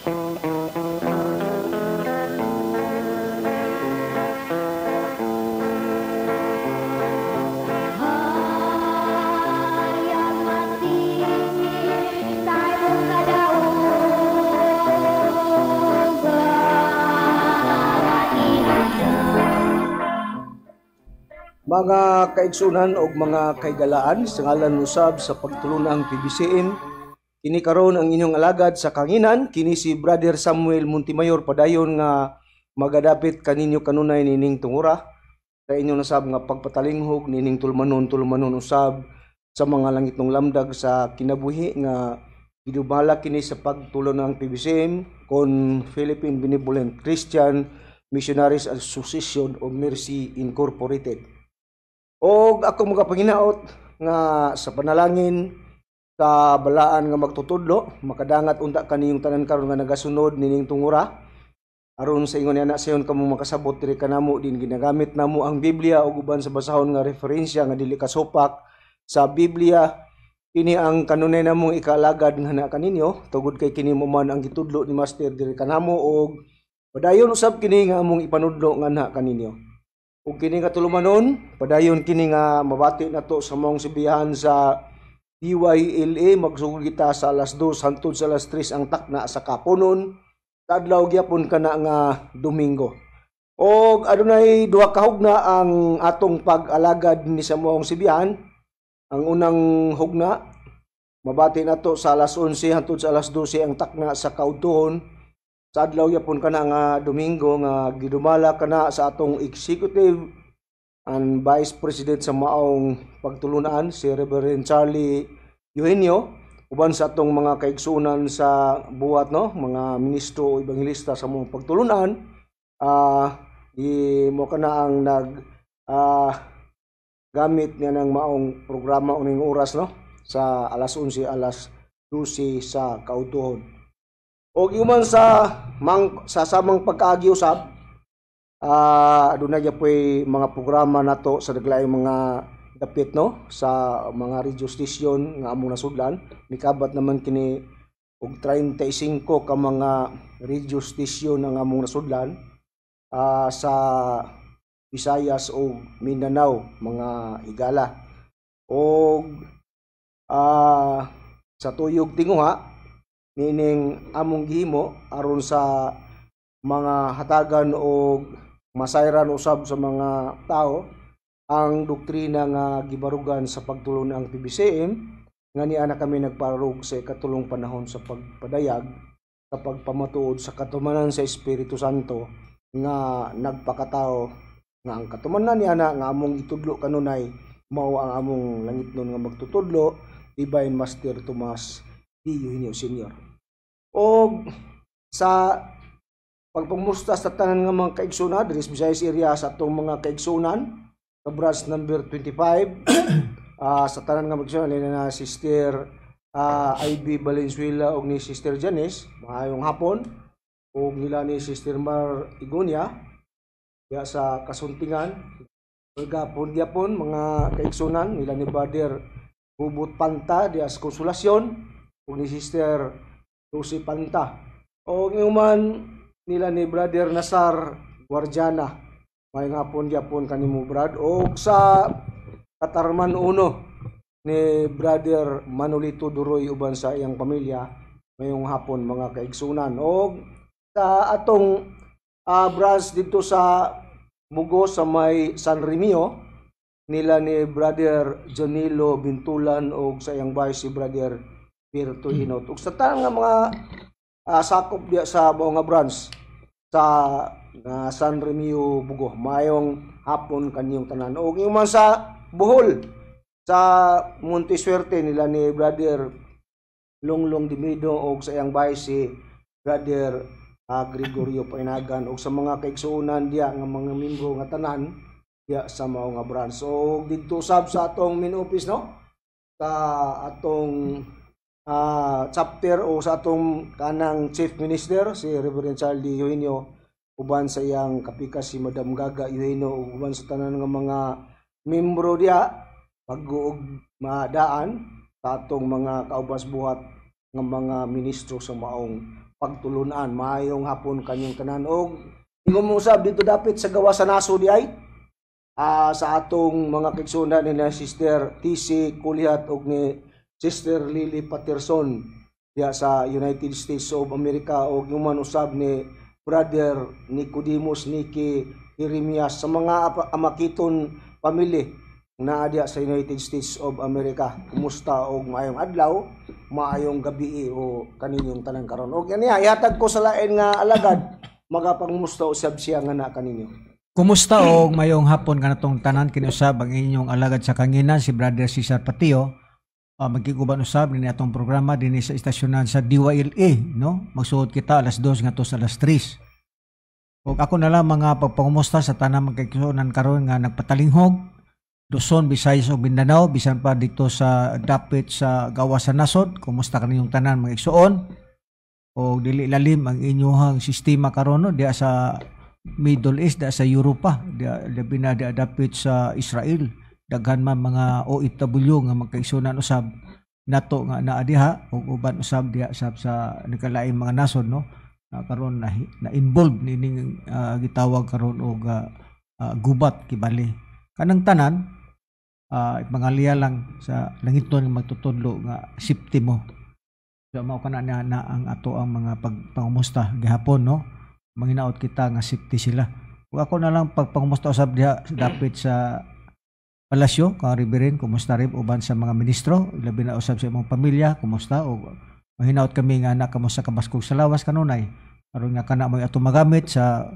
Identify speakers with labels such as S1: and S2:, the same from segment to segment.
S1: Mga kaigsunan og mga kaigalaan, sa ngalan usab sa pagtulunang PBCM, kini karon ang inyong alagad sa kanginan, kini si Brother Samuel Montemayor, padayon nga magadapit kaninyo kanunay nining tungura sa inyong nasab nga pagpatalinghog nining tulumanon, tulumanon usab sa mga langitnong lamdag sa kinabuhi nga gidumala kini sa pagtulunang PBCM kon Philippine Benevolent Christian Missionaries Association of Mercy Incorporated. Og ako magapanginaot nga sa panalangin sa balaan nga magtutudlo, makadangat unta kaniyong tanan karon nga nagasunod nining tungura. Aron sa ingon niya sayon kamo makasabot diri kanamo din ginagamit namo ang Biblia ug uban sa basahon nga referensya nga dili kasupak sa Biblia. Kini ang kanunay namong ikaalagad nga na kaninyo tungod kay kini mo man ang gitudlo ni Master diri kanamo og padayon usab kini nga among ipanudlo nga na kaninyo. Ug kini nga tulumanon, padayon kini nga mabati nato sa maong sibihan sa DYLA, magsugod kita sa alas 2 hangtod sa alas 3 ang takna sa kaponon, sa adlaw gyapon kana nga Domingo. Og adunay duha ka hugna ang atong pag-alagad ni sa maong sibihan. Ang unang hugna mabati nato sa alas 11 hangtod sa alas 12 ang takna sa kaudtuhon. Sa adlaw gyapon kana nga Domingo nga gidumala kana sa atong executive and vice president sa maong pagtulunan si Reverend Charlie Eugenio, uban sa atong mga kaigsuonan sa buhat, no, mga ministro o ebanghelista sa maong pagtulunan, di mo kana ang nag gamit niya ng maong programa uning oras, no, sa alas 11 alas 12 sa kaudtuhon. Og human sa mang, sa samang pagkaagi usab, adunay gyapoy mga programa nato sa naglaing mga dapit, no, sa mga radio station nga among nasudlan. Mikabat naman kini og 35 ka mga radio station ang among nasudlan sa Visayas o Mindanao, mga higala. Og sa tuyog tinguha meaning among gihimo aron sa mga hatagan og masayran usab sa mga tao ang doktrina nga gibarugan sa pagtulon ang PBCM nga niana kami nagparug sa ikatulong panahon sa pagpadayag sa pagpamatuod sa katumanan sa Espiritu Santo nga nagpakatao nga ang katumanan niana nga among gitudlo kanunay mao ang among langitnon nga magtutudlo, Divine Master Tomas D. Eugenio Senior. Og sa pagpangmusta sa tanan nga mga kaigsunan diri sa Visayas area, sa atong mga kaigsunan sa branch number 25, sa tanan nga mga kaigsunan nila na Sister Ivy Valenzuela og ni Sister Janice, maayong hapon, og nila ni Sister Mar Igonia diya sa Kasuntingan. Gapon gyapon mga kaigsunan nila ni Brother Bubot Panta diya sa Konsolasyon ug ni Sister Lucy Panta. O man nila ni Brother Nasar Guardiana. Maayong hapon gyapon kanimo, Brad. O sa Katarman Uno ni Brother Manolito Duroy uban sa iyang pamilya, mayong hapon mga kaigsunan. O sa atong branch dito sa Mugo sa may San Remio nila ni Brother Jonilo Bintulan og sa iyang bahay si Brother Pirto Hinot. Ug sa tanan nga mga sakop diya sa mao nga branch sa San Remio Bugo, mayong hapon kanyong tanan. Og yung man sa Bohol sa Monte Suerte nila ni Brother Longlong Dimido og sa iyang bahay si Brother Gregorio Painagan og sa mga kaigsuonan diya nga mga membro nga tanan diya sa mao nga branch. So didto sab sa atong main office, no, sa atong chapter o sa atong kanang Chief Minister si Reverend Charlie Eugenio uban sa iyang kapika si Madam Gaga Eugenio ug uban sa tanan nga mga membro diya pag-uog madaan sa atong mga kaubas buhat nga mga ministro sa maong pagtulunan. Maayong hapon kanyong tanan og ingon mo usab dito dapit sa gawa sa naso di ay sa atong mga kaigsuonan ni na Sister TC Kulihat og ni Sister Lily Patterson diya sa United States of America og human usab ni Brother Nicodemus Niki Jeremias sa mga amakiton family naa diya sa United States of America. Kumusta og maayong adlaw, maayong gabi o kaninyong tanan karon. Og aniya ihatag ko sa lain nga alagad, magapangmusta usab siya nga na kaninyo.
S2: Kumusta og mayong hapon kanatong tanan. Kini usab ang inyong alagad sa kanginan, si Brother Cesar Patio. Magkiguban usab dinhi atong programa dinhi sa istasyonan sa DYLA, no? Magsuod kita alas 2 ngadto sa alas 3. Og ako na lang mga pagpangumusta sa tanang magkaigsuonan karon nga nagpatalinghog Luzon, Visayas ug Mindanao, bisan pa dito sa dapit sa gawas sa nasod. Kumusta kaninyong tanan, mga igsuon? Og dili lalim ang inyong sistema karon, no, diya sa Middle East, diya sa Europa, diya labi na diya dapit sa Israel. Daghan man mga OFW nga magkaigsuonan usab nato nga naa diha ug uban usab diha sab sa nagkalaing mga nasod, no, na karon na involved nining gitawag karon og gubat. Kibali kanang tanan, mangaliya lang sa langiton nga magtutudlo nga safety mo. So mao kana na ang ato ang mga pagpangumusta gihapon, no? Manginaot kita nga safety sila. Ug ako na lang pagpangumusta usab diha dapit sa palasyo kang Reverend, kumusta rin uban sa mga ministro, labi na usab sa imong pamilya, kumusta? Ug mahinaot kami nga anak kamo sa kabaskog sa lawas kanunay aron nga kana mo'y atong magamit sa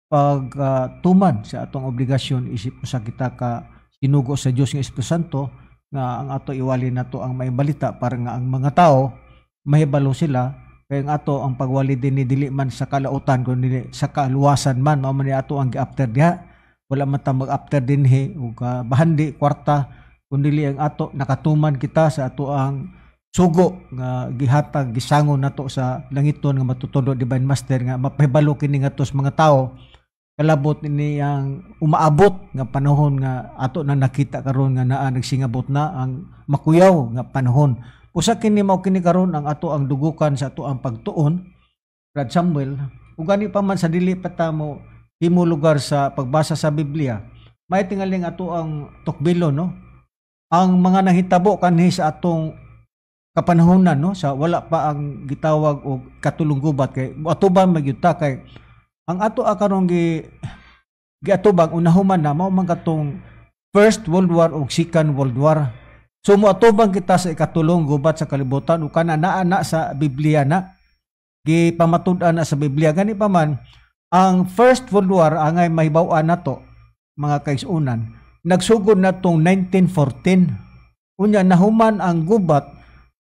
S2: pagtuman sa atong obligasyon isip usa kita ka sinugo sa Dios nga Espiritu Santo, nga ang ato iwali nato ang may balita para nga ang mga tao mahibalo sila, kay ang ato ang pagwali din ni dili man sa kalautan kundi sa kaluwasan man. Mao man ni ato ang gi-after diha. Wala man ta mag-after dinhi ug bahandi kwarta, kundi ang ato nakatuman kita sa ato ang sugo nga gihatag, gisangon nato sa langiton nga matutudlo, Divine Master, nga mapahibalo kini ngadto sa mga tao kalabot ni ang umaabot nga panahon nga ato na nakita karon nga naa nagsingabot na ang makuyaw nga panahon. Usa kini mao kini karon ang ato ang dugukan sa ato ang pagtuon, Brad Samuel. Ug gani pa man sa dili pa ta mo himo lugar sa pagbasa sa Biblia, may tingaling ato ang tukbilo, no, ang mga nahitabo kanhi sa atong kapanahonan, no, sa wala pa ang gitawag og katulong gubat, kay atubang magyud ta, kay ang ato karon gi giatubang unahuman na mao man katong First World War ug Second World War. So moatubang kita sa ikatulong gubat sa kalibutan ug kana naa na sa Biblia, na gipamatud-an na sa Biblia. Gani pa man ang First World War, angay mahibaw-an nato, mga kaigsuonan, nagsugod na tong 1914. Unya nahuman ang gubat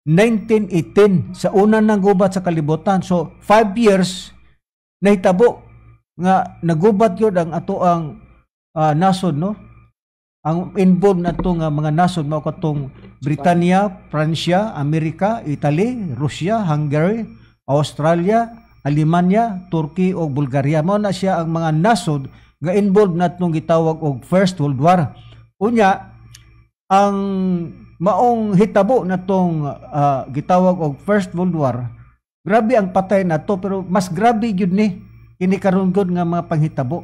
S2: 1918, sa una ng gubat sa kalibutan. So 5 years nahitabo nga nagubat yun ang ato ang nasod, no? Ang involved na to nga mga nasod mao katong Britanya, Pransya, Amerika, Italy, Russia, Hungary, Australia, Alemanya, Turkey ug Bulgaria. Mao na siya ang mga nasod nga involved na itong gitawag og First World War. Unya ang maong hitabo na tong gitawag og First World War, grabe ang patay na to, pero mas grabe gyud ni kini karon gyud nga mga panghitabo.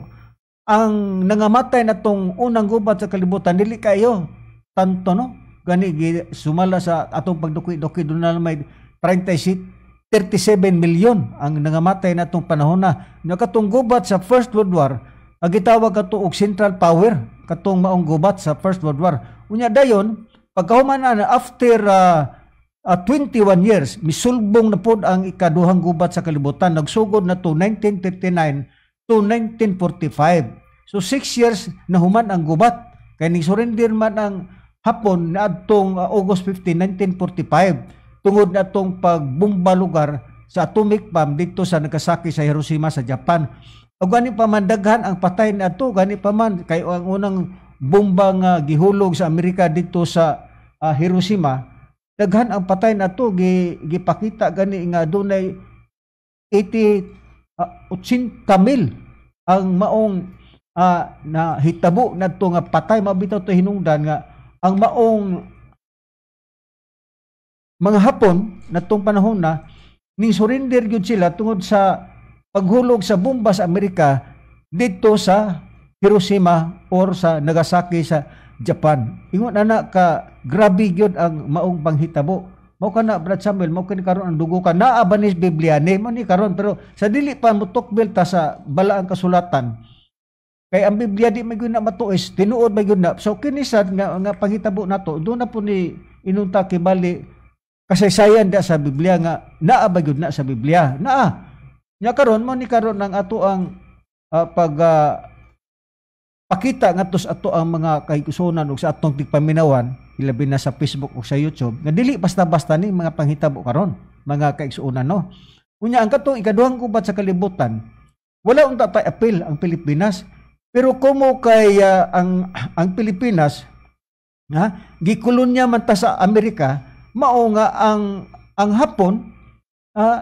S2: Ang nangamatay na tong unang gubat sa kalibutan dili kayo tanto, no? Gani sumala sa atong pagduki-duki, doon na may 36 37 milyon ang nangamatay na itong panahon na. Nakatong gubat sa First World War, ang gitawag kato og Central Power, katong maong gubat sa First World War. Unya dayon, pagkahuman na after 21 years, misulbong na pod ang ikaduhang gubat sa kalibutan. Nagsugod na to 1939 to 1945. So 6 years na human ang gubat. Kay ning surrender man ang Hapon na adtong August 15, 1945, tungod na atong pagbomba lugar sa atomic bomb dito sa Nagasaki sa Hiroshima sa Japan. O gani pa man daghan ang patay na ato, gani pa man kay ang unang bomba nga gihulog sa Amerika dito sa Hiroshima, daghan ang patay na ato, gipakita gani nga dunay 80 mil ang maong na hitabo nadto nga patay. Mabitaw to hinungdan nga ang maong mga Hapon natong panahon na Ning surrender gyud sila tungod sa paghulog sa bomba sa Amerika dito sa Hiroshima or sa Nagasaki sa Japan. Ingon ana ka grabe gyud ang maong panghitabo. Mao kana, Brad Samuel, mao kini karon ang dugo ka naa ba ni Biblia ni mo ni karon, pero sa dili pa motukbil ta sa balaang kasulatan kay ang Biblia di man gyud na matuis, tinuod man gyud na. So kini sad nga panghitabo nato, do na po ni inunta kibali kasaysayan da sa Biblia nga naa ba gyud na sa Biblia. Naa. Nya karon mo ni karon ang ato ang pag pakita ngadto sa ato ang mga kahigsuonan ug sa atong tigpaminawan, ilabi na sa Facebook o sa YouTube, nga dili basta-basta ni mga panghitabo karon, mga kaigsuonan, no. Unya ang katong ikaduhang gubat sa kalibutan, wala unta tay apil ang Pilipinas, pero como kay ang Pilipinas ha gikolonya man ta sa Amerika, mao nga ang Hapon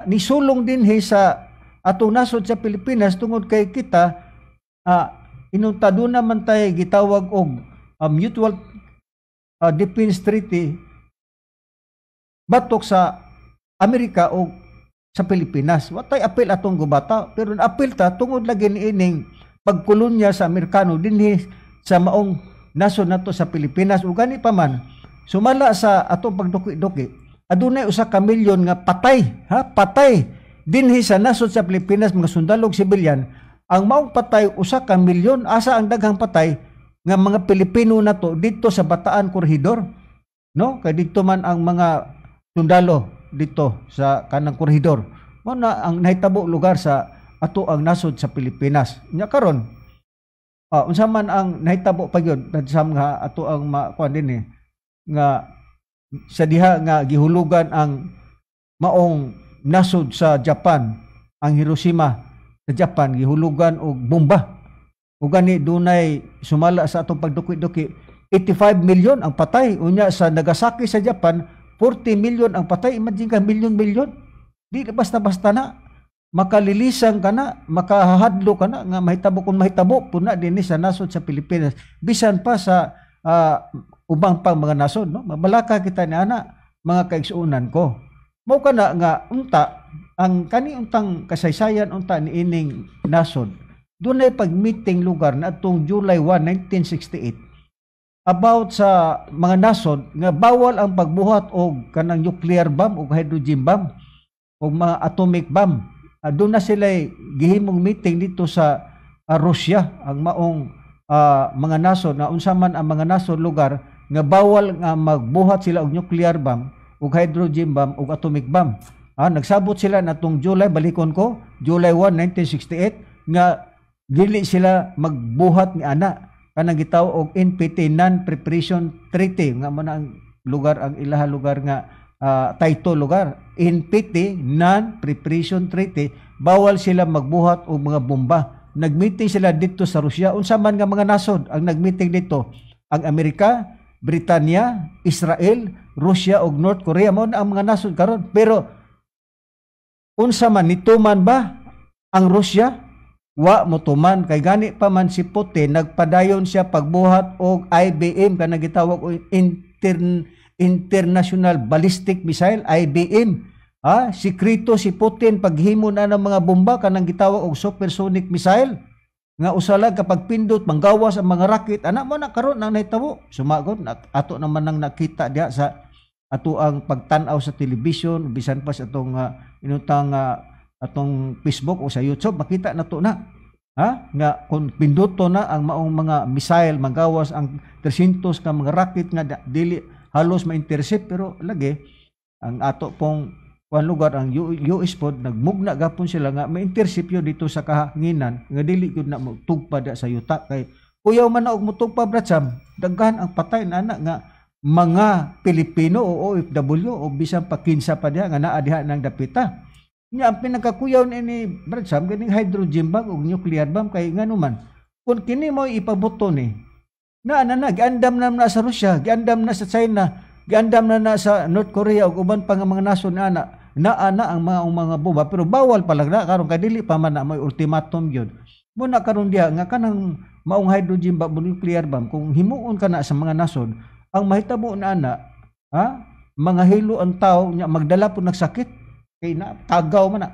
S2: nisulong dinhi sa atong nasod sa Pilipinas tungod kay kita inunta doon naman tayo gitawag og Mutual Defense Treaty batok sa Amerika o sa Pilipinas. Wa tay apil atong gubata, pero apil ta tungod lagi niining pagkolonya sa Amerikano dinhi sa maong nasod nato sa Pilipinas. Ug gani pa man sumala sa atong pagduki-duki, adunay 1 ka milyon nga patay, ha, patay dinhi sa nasod sa Pilipinas, mga sundalo ug sibilyan. Ang maong patay, 1 ka milyon. Asa ang daghang patay nga mga Pilipino nato? Dito sa Bataan, Corregidor, no, kay dito man ang mga sundalo dito sa kanang Corregidor. Mo na ang nahitabo lugar sa ato ang nasod sa Pilipinas. Nya karon, unsa man ang nahitabo pa gyud sa nga ato ang makuan dinhi nga sa diha nga gihulugan ang maong nasod sa Japan, ang Hiroshima sa Japan, gihulugan og bomba. Ug gani dunay sumala sa atong pagduki-duki, 85 million ang patay. Unya sa Nagasaki sa Japan, 40 million ang patay. Imagine ka, milyon-milyon. Di basta-basta na makalilisang ka na, makahadlo ka na nga mahitabo kung mahitabo puna dinhi sa nasod sa Pilipinas, bisan pa sa ubang pang mga nasod, no. Mabalaka kita ni ana, mga kaigsuonan ko. Mao kana nga unta ang kani untang kasaysayan unta ni ining nasod, dunay pag-meeting lugar na atong July 1, 1968 about sa mga nasod nga bawal ang pagbuhat og kanang nuclear bomb o hydrogen bomb o mga atomic bomb. Doon na sila gihimong meeting dito sa Russia, ang maong mga nasod na unsa man ang mga nasod lugar nga bawal nga magbuhat sila og nuclear bomb ug hydrogen bomb ug atomic bomb. Nagsabot sila natong July, balikon ko, July 1, 1968 nga dili sila magbuhat ni ana kanang gitawag og NPT, Non-Proliferation Treaty, nga mo na ang lugar, ang ilaha lugar nga title lugar, NPT, Non-Proliferation Treaty. Bawal sila magbuhat og mga bomba. Nagmeeting sila dito sa Rusya. Unsa man nga mga nasod ang nagmeeting dito? Ang Amerika, Britanya, Israel, Russia ug North Korea. Mao na ang mga nasod karon. Pero unsa man, nituman ba ang Rusya? Wa motuman, kay gani pa man si Putin nagpadayon siya pagbuhat og IBM, kanang gitawag og International Ballistic Missile, IBM. Sikreto si Putin paghimo na ng mga bomba, kanang gitawag og supersonic missile nga usa lang kapag pindot manggawas ang mga rocket ana. Mo na karon ang nahitabo, sumagod ato naman nang nakita diha sa ato ang pagtan-aw sa television, bisan pa sa atong inutang atong Facebook o sa YouTube, makita nato na, ha, nga kung pinduto na ang maong mga missile, manggawas ang 300 ka mga rocket nga dili halos ma-intercept. Pero lagi ang ato pong kuan lugar, ang US pod nagmugna gapon sila nga ma-intercept yun dito sa kahanginan nga dili gyud na motugpa da sa yuta, kay kuyaw man na og motugpa, Brad Sam, daghan ang patay na ana nga mga Pilipino o OFW o bisan pa kinsa pa diha nga naa diha ng dapita. Nya ang pinakakuyaw ni Brad Sam ganing hydrogen bomb ug nuclear bomb, kay ngano man kung kini mo ipabuto ni na na na giandam na na sa Russia, giandam na sa China, giandam na na sa North Korea ug uban pa nga mga nasod na ana naa na ang mga bomba, pero bawal pa lang na karon kay dili pa man na may ultimatum gyud. Mo na karon diha nga kanang maong hydrogen bomb o nuclear bomb, kung himuon ka na sa mga nasod, ang mahitabo na ana, ha, mga hilo ang tao nya magdala po nagsakit. Kay na tagaw man na.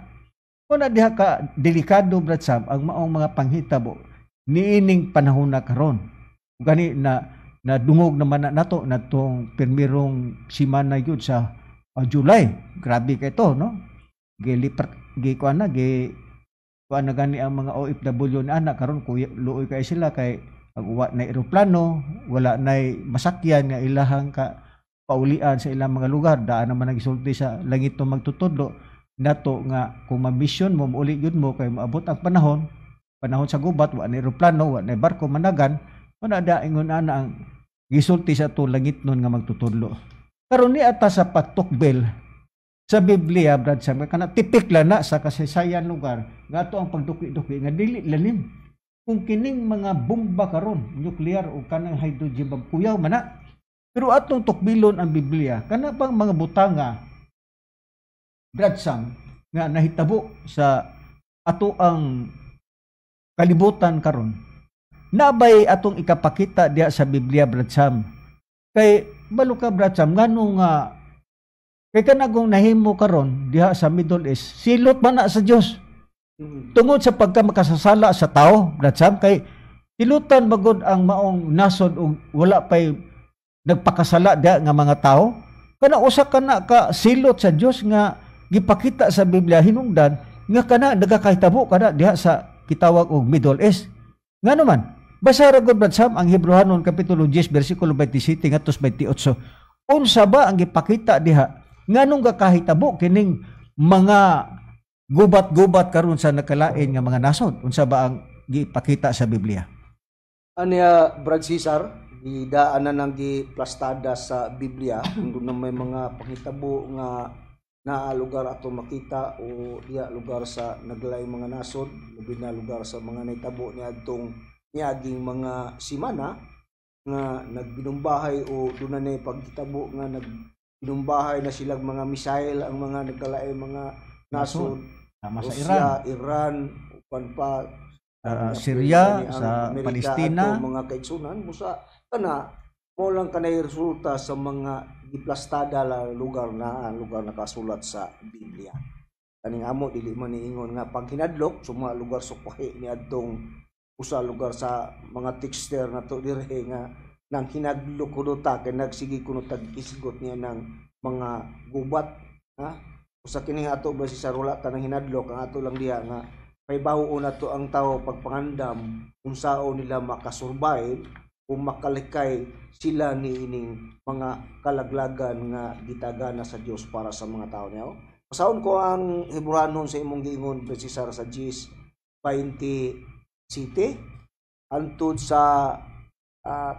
S2: Mao diha ka delikado, Brad Sam, ang maong mga panghitabo niining panahon na karon. Gani na nadungog naman na nato natong pirmirong simana gyud sa July. Grabe kay to, no? Gilipat gi kuan na gi kuan na gani ang mga OFW na ana karon, kuya, luoy kay sila kay ang wa na eroplano, wala na masakyan nga ilahang ka paulian sa ilang mga lugar. Daan naman nagisulti sa langit no magtutudlo nato nga kung ma-mission mo, muuli gyud mo kay moabot ang panahon, panahon sa gubat, wa na eroplano, wa na barko managan, wala da ingon ana ang gisulti sa ato langit nun nga magtutudlo. Karon ni ata sa pagtukbel sa Biblia, Brad Sam, kana tipik lang na sa kasaysayan lugar nga ato ang pagduki-duki nga dili lalim. Kung kining mga bomba karon, nuclear o kanang hydrogen bomb, kuyaw man na. Pero atong tukbilon ang Biblia, kana bang mga butanga, Brad Sam, nga nahitabo sa ato ang kalibutan karon, nabay atong ikapakita diha sa Biblia, Brad Sam? Kay balo ka, Brad Sam, ngano nga kay kanagong nahimo karon diha sa Middle East, silot man na sa Dios tungod sa pagka makasasala sa tao, Brad Sam, kay silutan magod ang maong nasod og wala pay nagpakasala diha nga mga tao. Kana usa kana ka silot sa Dios nga gipakita sa Biblia hinungdan nga kana nagakahitabo kana diha sa kitawag og Middle East. Ngano man? Basa ra gud, Brad Sam, ang Hebreohanon kapitulo 10 bersikulo 27 ngadto 28. Unsa ba ang gipakita diha? Nganong gakahitabo kining mga gubat-gubat karon sa nakalain nga mga nasod? Unsa ba ang gipakita sa Biblia?
S1: Aniya, Brad Cesar, gidaan na nang giplastada sa Biblia kung doon na may mga panghitabo nga naa lugar ato makita o diya lugar sa naglaing mga nasod, labi na lugar sa mga nahitabo niadtong niaging mga simana nga nagbinumbahay o doon na paghitabo nga nagbinumbahay na silang mga missile ang mga nagkalaing mga nasod.
S2: Tama sa
S1: Russia,
S2: Iran,
S1: Iran, upan pa
S2: Syria,
S1: ang
S2: sa
S1: Amerika
S2: Palestina.
S1: Ato mga kaigsunan busa kana mo lang kanay resulta sa mga giplastada la lugar na ang lugar nakasulat sa Biblia. Kaning amo dili man niingon nga pag hinadlok sa mga lugar sukwahi niadtong usa lugar sa mga texter nato dirhe nga nang hinadlok kuno ta kay nagsige kuno tag isgot niya ng mga gubat, ha. Usa kini ato ba si Sarula ta nang hinadlok ang ato lang diha nga pahibaw-on nato ang tao pagpangandam unsaon nila makasurvive kung makalikay sila niining mga kalaglagan nga gitagana sa Dios para sa mga tao niya. Basahon ko ang Hebreohanon sa imong giingon, Cesar, sa 10:27 antud sa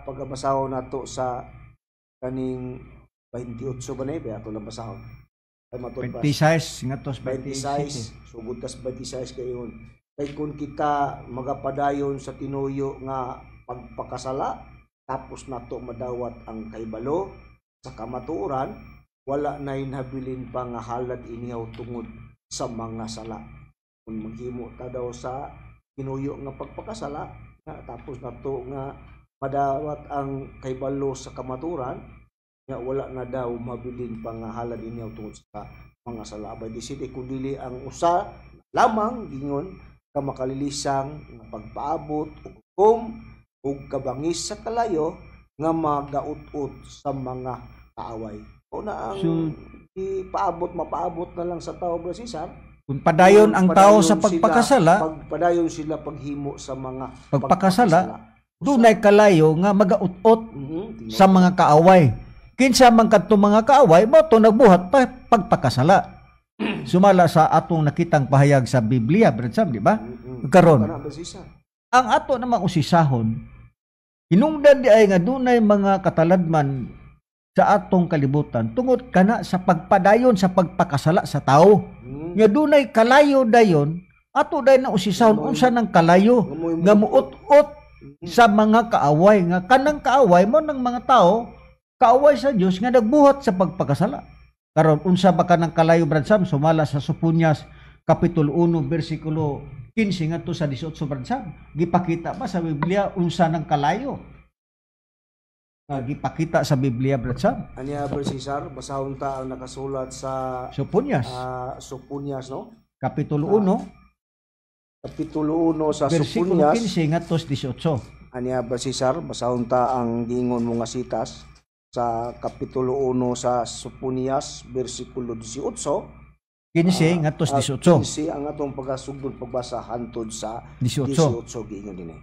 S1: pagabasahon nato sa kaning 28 ba na eh, ato lang basahon. Ay matud pa.
S2: 26 ngadto sa 27.
S1: 26, sugod tas 26 kayon. Kay kung kita magapadayon sa tinuyo nga pagpakasala, tapos nato madawat ang kaibalo sa kamatuoran, wala na habilin pa nga halad inihaw tungod sa mga sala. Kung maghimo ta daw sa tinuyo nga pagpakasala, nga, tapos nato nga madawat ang kaibalo sa kamatuoran, nga wala na daw mabilin pa nga halad inihaw tungod sa mga sala. Abay di city kung dili ang usa lamang gingon ka makalilisang nga pagpaabot og hukom ug kabangis sa kalayo nga magaut-ut sa mga kaaway. O na ang
S2: So,
S1: ipaabot mapaabot na lang sa tao, Bro Cesar.
S2: Kung padayon ang tao sa
S1: Padayon sila,
S2: pagpakasala,
S1: pagpadayon sila paghimo sa mga
S2: pagpakasala, dunay kalayo nga magaut-ut
S1: Mhm,
S2: sa mga kaaway. Kinsa man kadto mga kaaway, mao to nagbuhat pa pagpakasala. Sumala sa atong nakitang pahayag sa Biblia, Brad Sam, di ba? Karon,
S1: Kana, Bro Cesar.
S2: Ang ato namang usisahon, hinungdan di ay nga dunay mga kataladman sa atong kalibutan tungod kana sa pagpadayon sa pagpakasala sa tao. Nga dunay kalayo dayon, ato day na usisahon unsa nang kalayo nga muut-ut sa mga kaaway, nga kanang kaaway mo ng mga tao kaaway sa Dios nga nagbuhat sa pagpakasala. Karon unsa ba kanang kalayo, Brad Sam, sumala sa Soponias kapitulo 1 bersikulo 15 ngadto sa 18, Brad Sam? Gipakita ba sa Biblia unsa nang kalayo? nga gipakita sa Biblia, Brad Sam.
S1: Anya, Brad Cesar, basahon ta ang nakasulat sa
S2: Soponías,
S1: Soponías, no?
S2: Kapitulo 1,
S1: Kapitulo 1 sa
S2: versikulo
S1: Soponías.
S2: 15 ngadto 18.
S1: Anya, Brad Cesar, basahon ta ang giingon mo nga sitas sa Kapitulo 1 sa Soponías, versikulo 18.
S2: 15 ngadto 18.
S1: 15 ang atong pagkasugdon pagbasa hantod sa
S2: 18.
S1: 18. Giingon dinhi.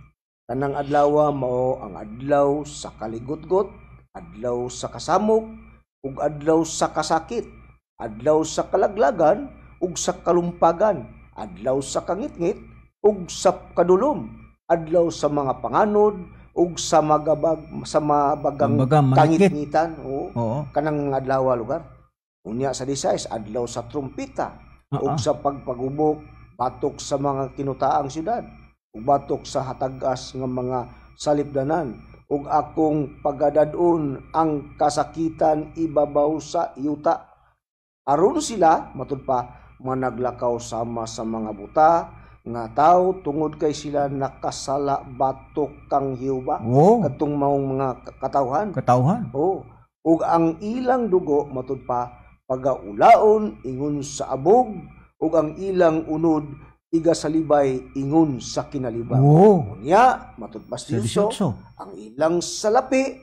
S1: Kanang adlaw mao ang adlaw sa kaligutgot, adlaw sa kasamok, ug adlaw sa kasakit, adlaw sa kalaglagan ug sa kalumpagan, adlaw sa kangitngit ug sa kadulom, adlaw sa mga panganod ug sa magabag sa mabagang
S2: Kumbaga, mangitngit.
S1: Kangitngitan. Oo. Kanang adlaw lugar. Unya sa 16, adlaw sa trumpita ug sa pagpagubok batok sa mga kinutaang syudad ug batok sa hatagas nga mga salipdanan, ug akong pagadad-on ang kasakitan ibabaw sa yuta aron sila, matud pa, managlakaw sama sa mga buta nga tawo tungod kay sila nakasala batok kang Jehova, kadtong maong mga katawhan.
S2: Katawhan.
S1: Oh, ug ang ilang dugo, matud pa, pagaulaon ingon sa abog ug ang ilang unod igasalibay ingon sa kinalibang. Unya, matud pa
S2: Sa
S1: sa
S2: 18.
S1: ang ilang salapi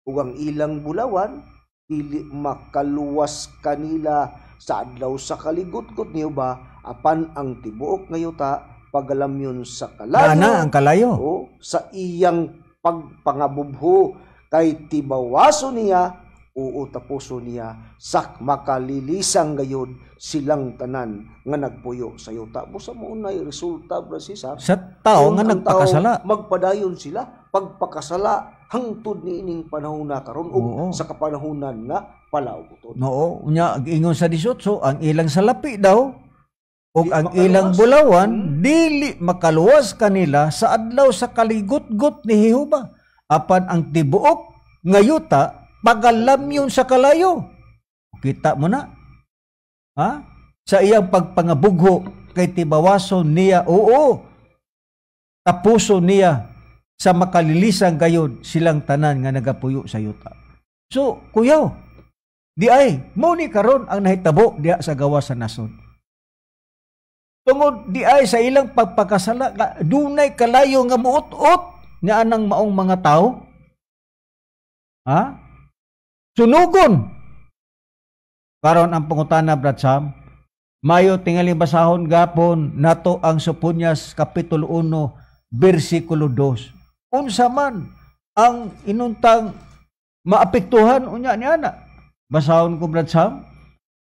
S1: ug ang ilang bulawan dili makaluwas kanila sa adlaw sa kaligutgot niyo ba, apan ang tibuok nga yuta pagalamyon sa kalayo
S2: Ana ang kalayo.
S1: O sa iyang pagpangabubho kay tibawaso niya, oo, tapuso niya sa makalilisang gayod silang tanan nga nagpuyo sa yuta. Busa mo nay resulta, Brad Cesar.
S2: Sa tao
S1: Kung
S2: nga
S1: ang
S2: nagpakasala.
S1: tao, magpadayon sila pagpakasala hangtod ni ining panahon na karon ug sa kapanahonan nga palaugoton.
S2: Oo, unya ingon sa 18, ang ilang salapi daw ug
S1: Di
S2: ang
S1: makaluwas.
S2: Ilang bulawan dili makaluwas kanila sa adlaw sa kaligutgot ni Jehova. Apan ang tibuok nga yuta pagalamyon sa kalayo. Kita mo na. Ha? Sa iyang pagpangabugho kay tibawason niya, oo, tapuso niya sa makalilisang gayod silang tanan nga nagapuyo sa yuta. So, kuyaw, di ay, mo ni karon ang nahitabo diha sa gawas sa nasod. Tungod di ay sa ilang pagpakasala, dunay kalayo nga muut-ut niya anang maong mga tao. Ha? Sunugon. Karon ang pangutana, Brad Sam, mayo tingali basahon gapon nato ang Soponias Kapitulo 1 versikulo 2. Unsa man ang inuntang maapektuhan unya ni ana? Basahon ko, Brad Sam,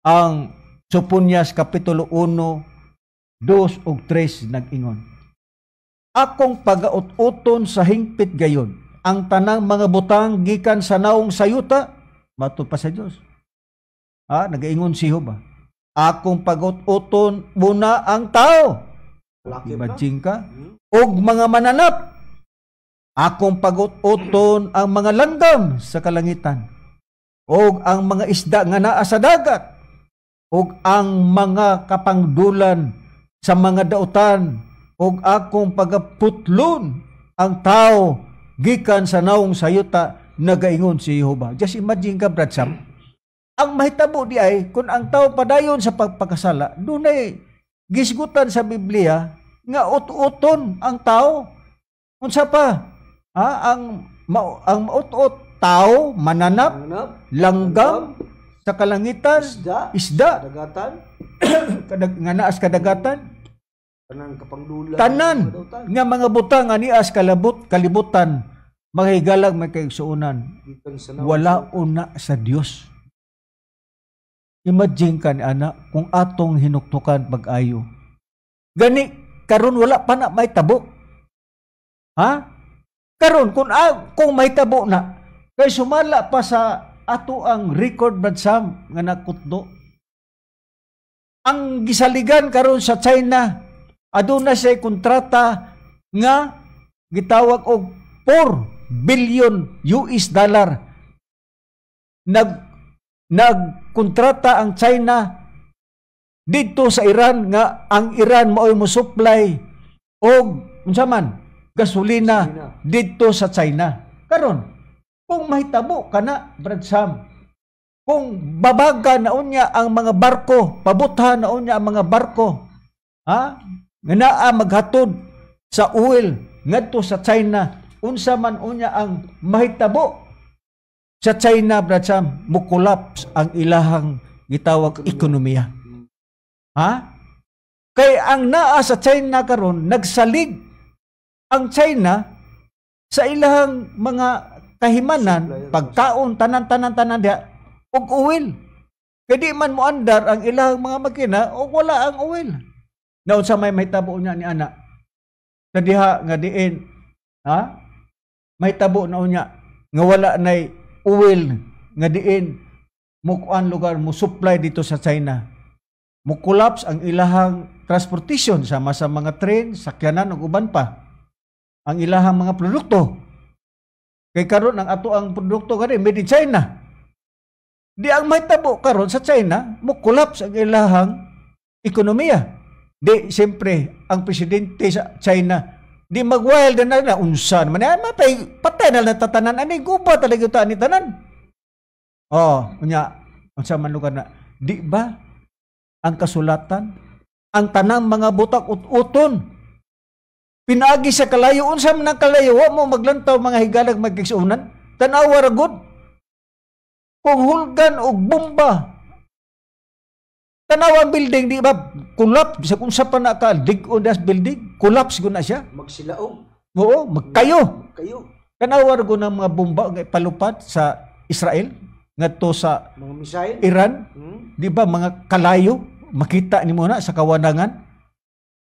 S2: ang Soponias Kapitulo 1 2 ug 3, nag-ingon. Akong pagaut-uton sa hingpit gayon ang tanang mga butang gikan sa naong sayuta, matud pa sa Dios. Ah, nagaingon si Jehova. Akong pagaut-uton muna ang tao.
S1: Laki na.
S2: Imagine ka? Og mga mananap. Akong pagaut-uton ang mga langgam sa kalangitan. Og ang mga isda nga naa sa dagat. Og ang mga kapangdulan sa mga dautan. Og akong pagaputlon ang tao gikan sa naong sayuta, nagaingon si Jehova. Just imagine ka, Brad Sam. Ang mahitabo di ay, kung ang tao padayon sa pagpakasala, dunay gisgutan sa Biblia nga ut-uton ang tao. Unsa pa? Ha? Ang maut-ut, tao, mananap,
S1: Mananap,
S2: langgam sa kalangitan,
S1: isda,
S2: isda,
S1: kadagatan,
S2: nga naas kadagatan,
S1: tanang kapangdulan,
S2: tanan
S1: mga dautan.
S2: Nga mga butang nga nias kalabot kalibutan, mahigalag may kaigsuonan,
S1: Gikan sa naong
S2: wala una sa Dios. Imagine ka ni ana kung atong hinuktukan pag-ayo. Gani karon wala pa na may tabo. Ha? Karon kung may tabo na kay sumala pa sa ato ang record, Brad Sam, nga nakutdo. Ang gisaligan karon sa China, aduna siya kontrata nga gitawag og 4 billion US dollar. Nagkontrata ang China didto sa Iran nga ang Iran maoy mo supply og unsa man gasolina
S1: Gasolina.
S2: didto sa China. Karon, Kung mahitabo kana, Brad Sam, kung babaga na unya ang mga barko, pabutha na unya ang mga barko, ha? Nga naa maghatod sa oil ngadto sa China, unsa man unya ang mahitabo sa China, Brad Sam, mo-collapse ang ilahang gitawag ekonomiya. Ha? Kay ang naa sa China karon, nagsalig ang China sa ilahang mga kahimanan,
S1: supplier.
S2: Pagkaon, tanan-tanan tanan diha og oil. Kay di man moandar ang ilahang mga makina og wala ang oil. Naunsa may mahitabo niya ni ana? Sa diha nga diin, ha? Mahitabo na unya nga wala nay oil nga diin mo kuan lugar mo supply dito sa China. Mo collapse ang ilahang transportation sama sa mga train, sakyanan ug uban pa. Ang ilahang mga produkto. Kay karon ang ato ang produkto kani made in China. Di ang mahitabo karon sa China, mo collapse ang ilahang ekonomiya. Di siyempre ang presidente sa China di mag-wild na na unsa naman ay mapay patay na lang tatanan ani, guba talaga ta ani tanan. Oh, unya unsa man lugar na, di ba ang kasulatan, ang tanang mga butak ut-uton pinaagi sa kalayo? Unsa man ang kalayo? Wa mo maglantaw, mga higalag magkigsuonan, tan-awa ra gud kung hulgan og bomba. Tanawa ang building, di ba? Collapse sa kung sa pa na ka dig-on das building, collapse gud na siya.
S1: Magsilaog.
S2: Oo, magkayo.
S1: Kayo.
S2: Tanawa ra gud ang mga bomba nga ipalupad sa Israel ngadto sa
S1: Mga missile.
S2: Iran. Di ba mga kalayo makita nimo na sa kawanangan?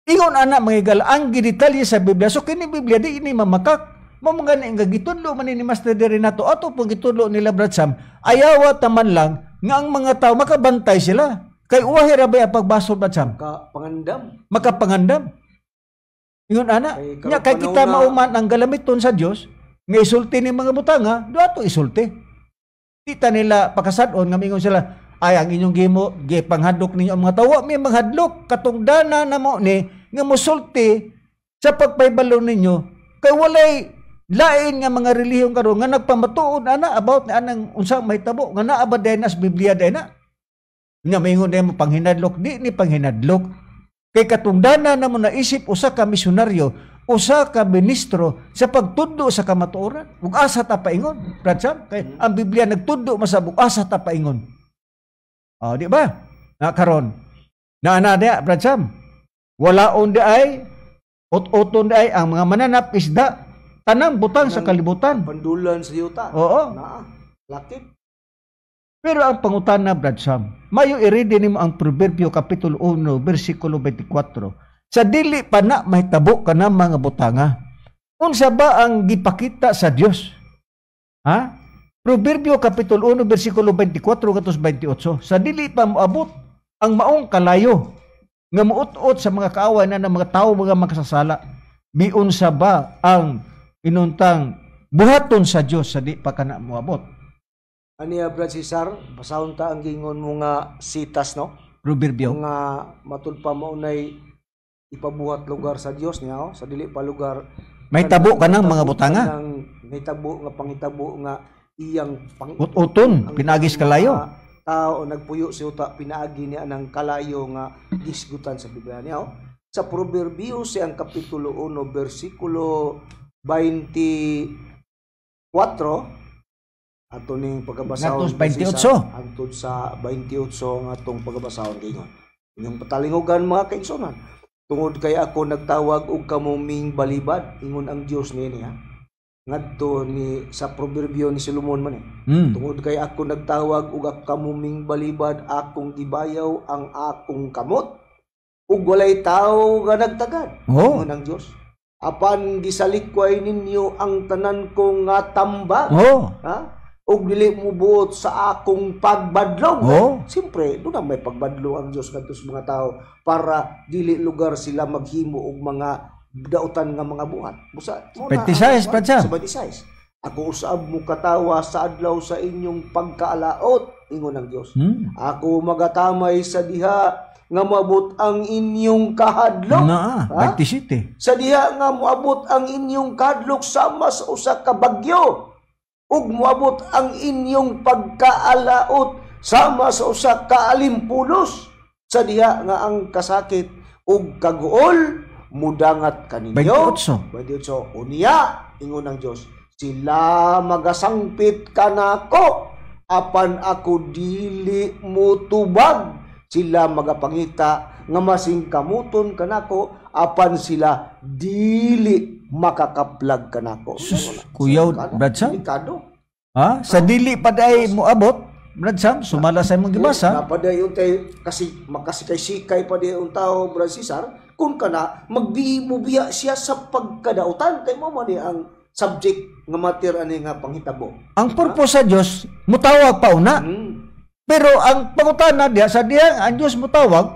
S2: Ingon ana, mga higala, ang gidetalye sa Biblia. So kini Biblia di ini mamakak. Mao man gani nga gitudlo man ni Master diri nato, ato pong gitudlo nila Brad Sam, ayawa taman lang nga ang mga tao makabantay sila. Kay uwahi ra ba ang pagbasol, Brad Sam?
S1: Ka pangandam.
S2: Makapangandam. Ingon ana,
S1: Kay karon
S2: nya kay kita
S1: panahon
S2: mauman ang galamiton sa Dios nga isulti ni mga butanga, do ato isulti. Di ta nila pakasad-on nga mingon sila, "Ay, ang inyong gimo, gipanghadlok ninyo ang mga tawo." Wa mi manghadlok, katungdana namo ni nga mosulti sa pagpahibalo ninyo kay walay lain nga mga relihiyon karon nga nagpamatuod ana about ni anang unsang mahitabo nga naa ba diay na sa Biblia diay na. Nya maingon mo panghinadlok, di ni panghinadlok. Kay katungdana namo naisip usa ka misyonaryo, usa ka ministro sa pagtudlo sa kamatuoran. Ug asa ta paingon, Brad Sam? Kay ang Biblia nagtudlo masab ug asa ta paingon. Oh, di ba? Na karon. Na ana diya, Brad Sam. Walaon di ay ut-uton di ay ang mga mananap, isda, tanang butang sa kalibutan.
S1: Pandulan sa yuta.
S2: Oo.
S1: Naa. Lakip.
S2: Pero ang pangutana, Brad Sam, mayo i-ready nimo ang Proverbio Kapitulo 1, versikulo 24. Sa dili pa na mahitabo ka na mga butanga, unsa ba ang gipakita sa Dios? Ha? Proverbio Kapitulo 1, versikulo 24 ngadto 28. Sa dili pa moabot ang maong kalayo nga muut-ut sa mga kaaway na ng mga tao, mga makasasala, miunsa ba ang inuntang buhaton sa Dios sa di pa kana moabot?
S1: Aniya, Brad Cesar, basahon ta ang gingon mo nga sitas, no?
S2: Proverbio.
S1: Nga matud pa maunay ipabuhat lugar sa Dios niya, oh, sa dili pa lugar
S2: May tabo ka ng mga butanga.
S1: Nang may tabo nga pangitabo nga iyang pang
S2: Ut-uton,
S1: ang
S2: pinaagis kalayo.
S1: Mga tao nagpuyo sa yuta pinaagi niya ng kalayo nga gisgutan sa Biblia niya, oh. Sa Proverbio siyang Kapitulo 1 versikulo 24 ato ning pagkabasahon
S2: Ngadto sa 28.
S1: Hangtod sa 28 ang atong pagkabasahon ingon. Inyong patalingugan, mga kaigsunan. "Tungod kay ako nagtawag og kamo ming balibad," ingon ang Dios niini ha. Ngadto ni sa Proverbio ni Solomon man eh. "Tungod kay ako nagtawag og kamo ming balibad, akong gibayaw ang akong kamot ug walay tawo nga nagtagad." Ingon ang Dios. "Apan gisalikway ninyo ang tanan ko nga tambag." Ha? "Ug dili mo buot sa akong pagbadlong." Siyempre, doon na may pagbadlong ang Dios ngadto sa mga tao para dili lugar sila maghimo og mga dautan nga mga buhat. Busa, mo na
S2: 26,
S1: ang-
S2: Brad Sam.
S1: Sa 26. "Ako usab mo katawa sa adlaw sa inyong pagkaalaot," ingon ang Dios. "Ako magatamay sa diha nga moabot ang inyong kahadlok."
S2: Na,
S1: Ha?
S2: 27.
S1: "Sa diha nga moabot ang inyong kahadlok sama sa usa ka bagyo." Ug moabot ang inyong pagkaalaot sama sa usa ka alimpulos, sa diha nga ang kasakit ug kaguol mudangat kaninyo.
S2: 28.
S1: 28. Unya, ingon ang Dios, sila magasangpit kanako apan ako dili motubag. Sila magapangita nga masingkamuton kanako apan sila dili makakaplag kanako.
S2: Sus, kuyaw, Brad Sam.
S1: Delikado.
S2: Ha? Sa dili pa day moabot, Brad Sam, sumala sa imong gibasa.
S1: Napaday untay kasi makasikay-sikay pa di ang tao, Brad Cesar, kung kana magbimubiya siya sa pagkadautan kay mo man ni ang subject nga matter ani nga panghitabo.
S2: Ang purpose sa Dios mutawag pa una. Pero ang pangutana diha, sa diha ang Dios mutawag,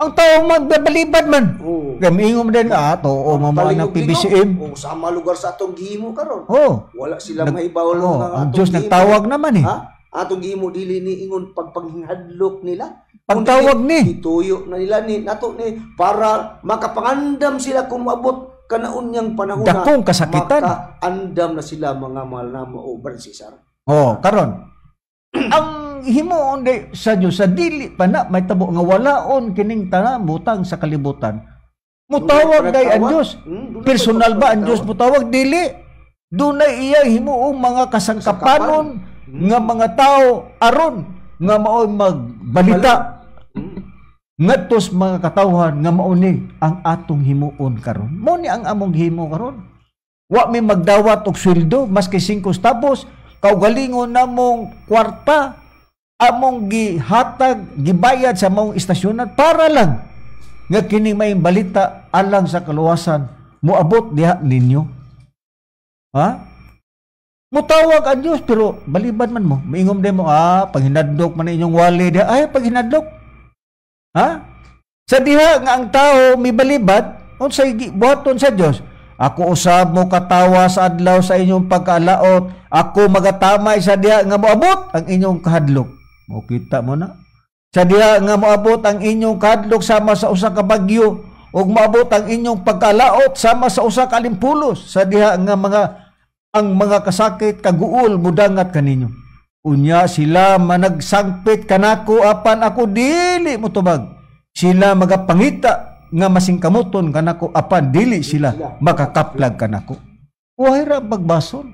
S2: ang tao magbabalibad man.
S1: Oo.
S2: Kay miingon din, tuo mo man ang PBCM.
S1: O sama lugar sa atong gihimo karon.
S2: Oh,
S1: Wala sila mahibawlo
S2: oh,
S1: nga
S2: ang
S1: atong
S2: Dios
S1: gihimo.
S2: Nagtawag naman eh.
S1: Ha? Atong gihimo dili ni ingon pagpanghinghadlok nila.
S2: Pagtawag ni.
S1: Ituyo na nila ni nato ni para makapangandam sila kung maabot kanaunyang panahon na
S2: Dakong kasakitan.
S1: Makaandam na sila, mga mahal na o Brad Cesar.
S2: Oh, karon. Ang himuon di sa Dios sa dili pa na may tabo nga walaon kining tanan butang sa kalibutan. Mutawag
S1: Dunay
S2: day ang
S1: pagtawag.
S2: Dios.
S1: Dunay
S2: Personal ba ang
S1: pagtawag.
S2: Dios mutawag? Dili. Dunay iya himuong mga kasangkapanon nga mga tao aron nga maoy magbalita ngadto sa mga katawhan nga mao ni ang atong himuon karon. Mao ni ang among himo karon. Wa mi magdawat og sweldo maski 5 centavos, kaugalingon namong kwarta among gihatag, gibayad sa maong istasyonan para lang nga kining may balita alang sa kaluwasan moabot diha ninyo. Ha? Mutawag ang Dios pero balibad man mo. Miingom din mo, panghinadlok man inyong wali diha. Ay, panghinadlok. Ha? Sa diha nga ang tao mibalibad, unsay buhaton sa Dios? Ako usab mo katawa sa adlaw sa inyong pagkaalaot, ako magatamay sa diha nga moabot ang inyong kahadlok. Mo kita mo na. Sa diha nga moabot ang inyong kahadlok sama sa usa ka bagyo, ug moabot ang inyong pagkalaot sama sa usa ka alimpulos, sa diha nga mga ang mga kasakit kaguol mudangat kaninyo. Unya sila managsangpit kanako apan ako dili motubag. Sila magapangita nga masingkamuton kanako apan dili sila makakaplag kanako. Wahay ra pagbasol.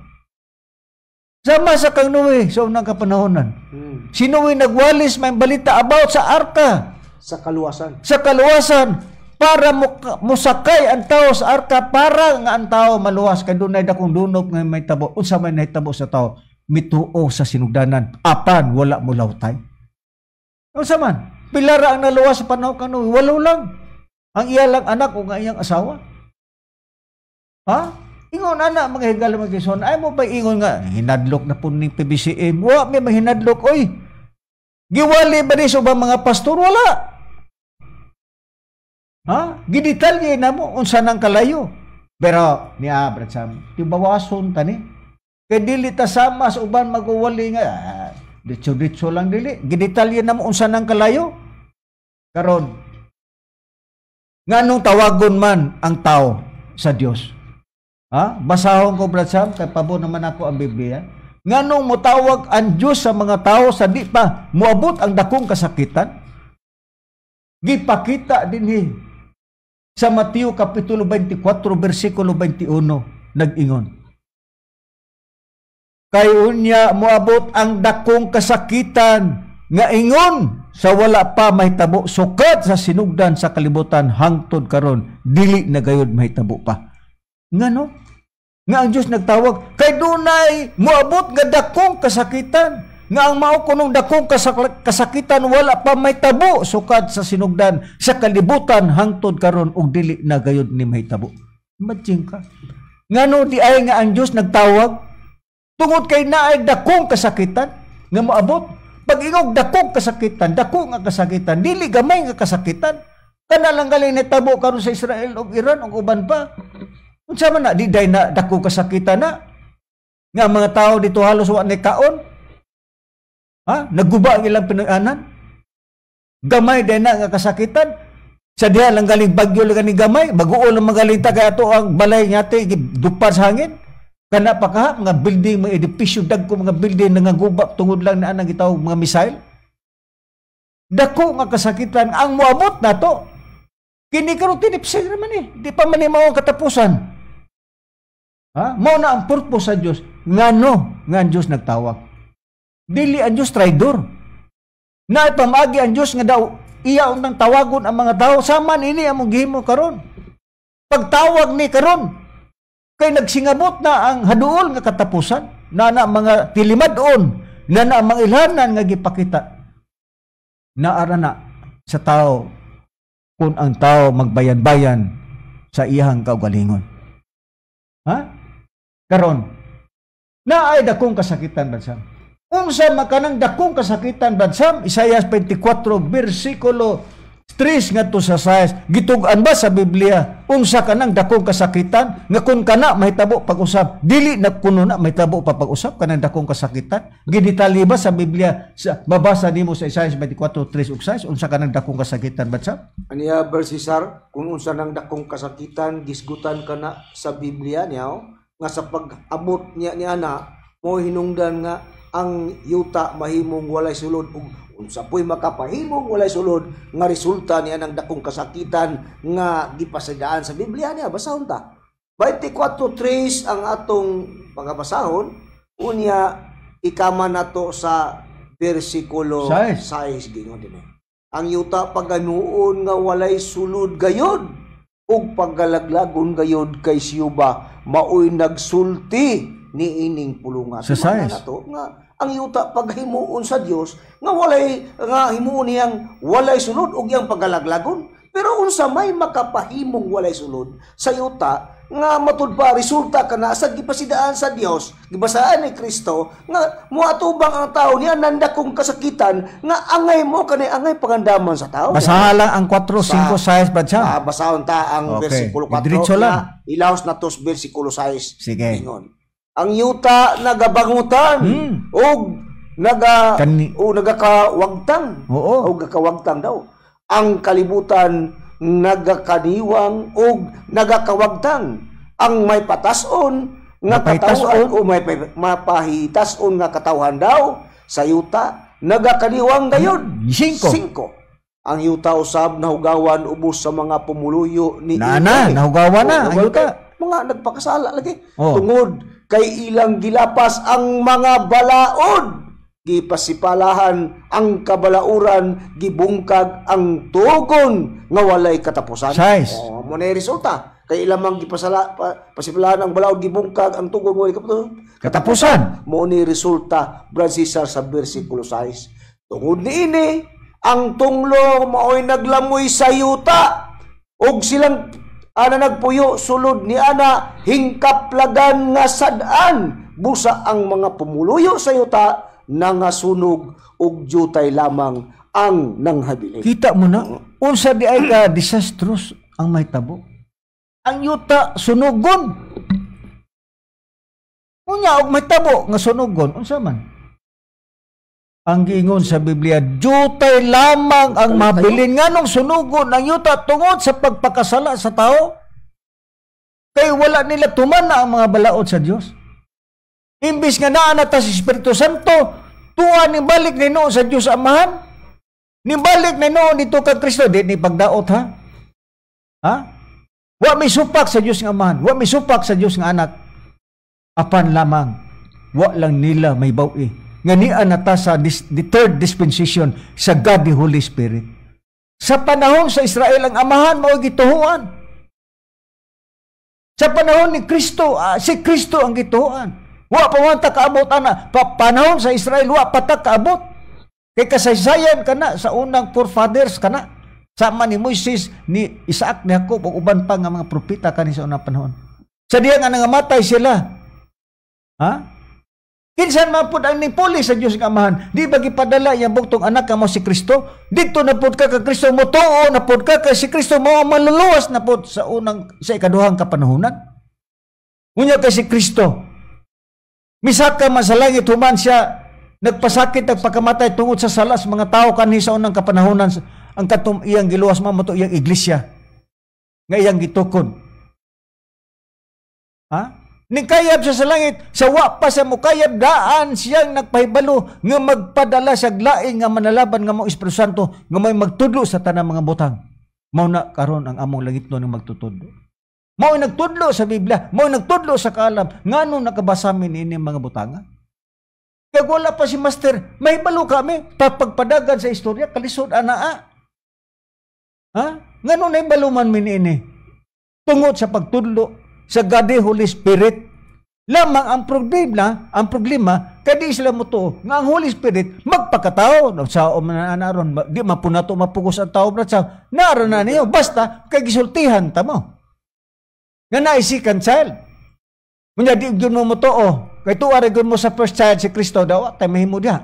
S2: Sama sa kang Noe sa unang kapanahonan. Si Noe nagwalis may balita about sa arka.
S1: Sa kaluwasan.
S2: Sa kaluwasan para musakay ang tao sa arka para nga ang tao maluwas kay dunay dakong dunop nga may tabo. Unsa may nahitabo sa tao? Mituo sa sinugdanan apan wala mo lawtay. Unsa man? Pila ra ang naluwas sa panahon kang Noe? Walo lang. Ang iya lang anak o nga iyang asawa. Ha? Ingon ana mga higala mga Quezon, ay mo pa ingon nga hinadlok na po ning PBCM. Wa may mahinadlok oy. Giwali ba ni sa ubang mga pastor? Wala. Ha? Gidetalye na mo unsa nang kalayo. Pero niya Brad Sam, tibawason ta ni. Kay dili ta sama sa uban maguwali nga ditso-ditso lang dili. Gidetalye na mo unsa nang kalayo. Karon nganong tawagon man ang tao sa Dios? Ha? Basahon ko, Brad Sam, kay pabo naman ako ang Biblia. Nganong motawag ang Dios sa mga tao sa di pa moabot ang dakong kasakitan? Gipakita dinhi sa Mateo Kapitulo 24, versikulo 21, nag-ingon. Kay unya moabot ang dakong kasakitan nga ingon sa wala pa mahitabo sukad sa sinugdan sa kalibutan hangtod karon dili na gayud mahitabo pa. Ngano? Nga ang Dios nagtawag kay dunay moabot nga dakong kasakitan nga ang mao kunong dakong kasakitan wala pa mahitabo sukad sa sinugdan sa kalibutan hangtod karon ug dili na gayud ni mahitabo. Imagine ka. Ngano di ay nga ang Dios nagtawag tungod kay naay dakong kasakitan nga moabot. Pag ingog dakong kasakitan, dako nga kasakitan, dili gamay nga kasakitan. Kana lang galing nitabo karon sa Israel ug Iran ug uban pa. Unsa man na di day na dako kasakitan na nga mga tao dito halos wa ni kaon. Ha? Naguba ang ilang Pinoy-anan. Gamay day na nga kasakitan. Sa diha lang galing bagyo lang ni gamay, baguon lang magaling ta kay ato ang balay nyate gidupar sa hangin. Kana pa ka mga building, mga edipisyo, dagko mga building nangaguba tungod lang na anang gitawag mga missile. Dako nga kasakitan ang moabot nato. Kini karon tinipsay naman eh. Di pa man ni mao ang katapusan. Ha? Mao na ang purpose sa Dios. Ngano nga ang Dios nagtawag? Dili ang Dios traidor. Naay pamaagi ang Dios nga daw iya untang tawagon ang mga tao, sama ini among gihimo karon. Pagtawag ni karon kay nagsingabot na ang haduol nga katapusan, na na mga tilimad-on, na na mga ilhanan nga gipakita. Naara na sa tao kung ang tao magbayan-bayan sa iyang kaugalingon. Ha? Karon, naay dakong kasakitan, Brad Sam. Unsa makanang dakong kasakitan, Brad Sam? Isaiah 24 versikulo 3 ngadto sa 6. Gitug-an ba sa Biblia unsa kanang dakong kasakitan nga kun kana mahitabo pag-usab, dili na kuno na mahitabo pa pag-usab kanang dakong kasakitan? Gidetalye ba sa Biblia? Sa mabasa nimo sa Isaiah 24:3 ug 6 unsa kanang dakong kasakitan, Brad Sam?
S1: Aniya, Brad Cesar, kung unsa nang dakong kasakitan, gisgutan kana sa Biblia niya, nga sa pag-abot niya ni ana mo hinungdan nga ang yuta mahimong walay sulod, ug unsa po'y makapahimong walay sulod nga resulta niya ng dakong kasakitan nga gipasidaan sa Biblia niya. Basahon ta 24:3 ang atong pagabasahon, unya ikama nato sa bersikulo
S2: 6.
S1: 6. Gingon dinhi, ang yuta paganuon nga walay sulod gayod ug paggalaglagon gayod kay siyuba maoy nagsulti niining pulungan.
S2: Sa
S1: Tumana
S2: 6.
S1: nato nga ang yuta paghimuon sa Dios nga walay, nga himuon niyang walay sulod ug iyang paggalaglagon. Pero unsa may makapahimong walay sulod sa yuta nga matud pa resulta kana sa gipasidaan sa Dios, gibasaan ni Kristo nga moatubang ang tao niya nandakong kasakitan nga angay mo kanay angay pangandaman sa tao.
S2: Basahan lang ang 4, 5, 6, Brad Sam.
S1: Basahon ta ang
S2: Okay.
S1: versikulo 4.
S2: Diretso lang.
S1: Na ilaos na tos versikulo 6.
S2: Sige.
S1: Ingon, ang yuta nagabangutan og naga o nagakawagtang. Og nagakawagtang daw. Ang kalibutan nagakaniwang og nagakawagtang. Ang may patason nga
S2: Mapahitason.
S1: katawhan o may mapahitason nga katawhan daw sa yuta nagakaniwang gayud.
S2: 5.
S1: 5. Ang yuta usab nahugawan ubos sa mga pumuluyo ni
S2: Na na,
S1: Ini.
S2: nahugawan na ang
S1: Oo,
S2: yuta.
S1: mga nagpakasala lagi.
S2: Oh.
S1: Tungod kay ilang gilapas ang mga balaod, gipasipalahan ang kabalauran, gibungkag ang tugon nga walay katapusan.
S2: 6.
S1: Oh, mo na yung resulta. Kay ilang mang gipasala pasipalahan ang balaod, gibungkag ang tugon nga walay katapusan.
S2: Katapusan.
S1: Mo ni resulta, Brad Cesar, sa versikulo 6. Tungod niini, ang tunglo maoy naglamoy sa yuta ug silang ana nagpuyo sulod ni ana hingkaplagan nga sad-an, busa ang mga pumuluyo sa yuta nangasunog ug jutay lamang ang nanghabilin.
S2: Kita mo na, unsa di ay ka disastrous ang mahitabo. Ang yuta sunugon. Unya og mahitabo nga sunugon, unsa man? Ang giingon sa Biblia, jutay lamang ang mabilin. Nganong sunugon ang yuta? Tungod sa pagpakasala sa tao. Kay wala nila tumana ang mga balaod sa Dios. Imbis nga naa na ta sa Espiritu Santo, tuwa ni balik ni noon sa Dios Amahan. Nibalik na noon dito kang Kristo, di ni pagdaot ha. Ha? Wa may supak sa Dios nga Amahan, wa may supak sa Dios nga Anak. Apan lamang wa lang nila may bawi. Nga niya na ta sa the third dispensation sa God the Holy Spirit. Sa panahon sa Israel, ang Amahan mao gituhuan. Sa panahon ni Kristo, si Kristo ang gituhuan. Wa pa man ta kaabot ana. Panahon sa Israel wa pa ta kaabot. Kay kasaysayan kana sa unang forefathers kana. Sama ni Moises, ni Isaac, ni Jacob ug uban pa nga mga propeta kani sa unang panahon. Sa diya nga nangamatay sila. Ha? Kinsan man pud ang nipuli sa Dios nga Amahan? Di ba gipadala iyang bugtong anak kamo si Kristo? Didto na pud ka kay Kristo, motuo na pud ka kay si Kristo mao ang manluluwas na pud sa unang, sa ikaduhang kapanahunan. Unya kay si Kristo misaka man sa langit human siya nagpasakit, nagpakamatay tungod sa sala sa mga tao kanhi sa unang kapanahunan, ang katong iyang giluwas man mo iyang iglesia nga iyang gitukod. Ha? Nikayab siya sa langit, sa wa pa siya mukayab, daan siyang nagpahibalo nga magpadala siya laing nga manalaban nga mao Espiritu Santo nga may magtudlo sa tanang mga butang. Mao na karon ang among langitnon nga magtutudlo. Mao nagtudlo sa Biblia, mao nagtudlo sa kaalam, ngano nakabasa mi niini mga butanga? Kag wala pa si Master, mahibalo kami pagpadagan sa istorya kalisod anaa. Ha? Ngano nahibalo man mi niini? Tungod sa pagtudlo sa God the Holy Spirit. Lamang ang problema kadi sila motuo nga ang Holy Spirit magpakatao. Sa man aron di man po nato mapugos ang tao, brad, sa naron na niyo basta kay gisultihan ta mo. Nga naay second child. Unya di gyud mo motuo kay tuwa ra gyud mo sa first child si Kristo daw tay mahimo diha.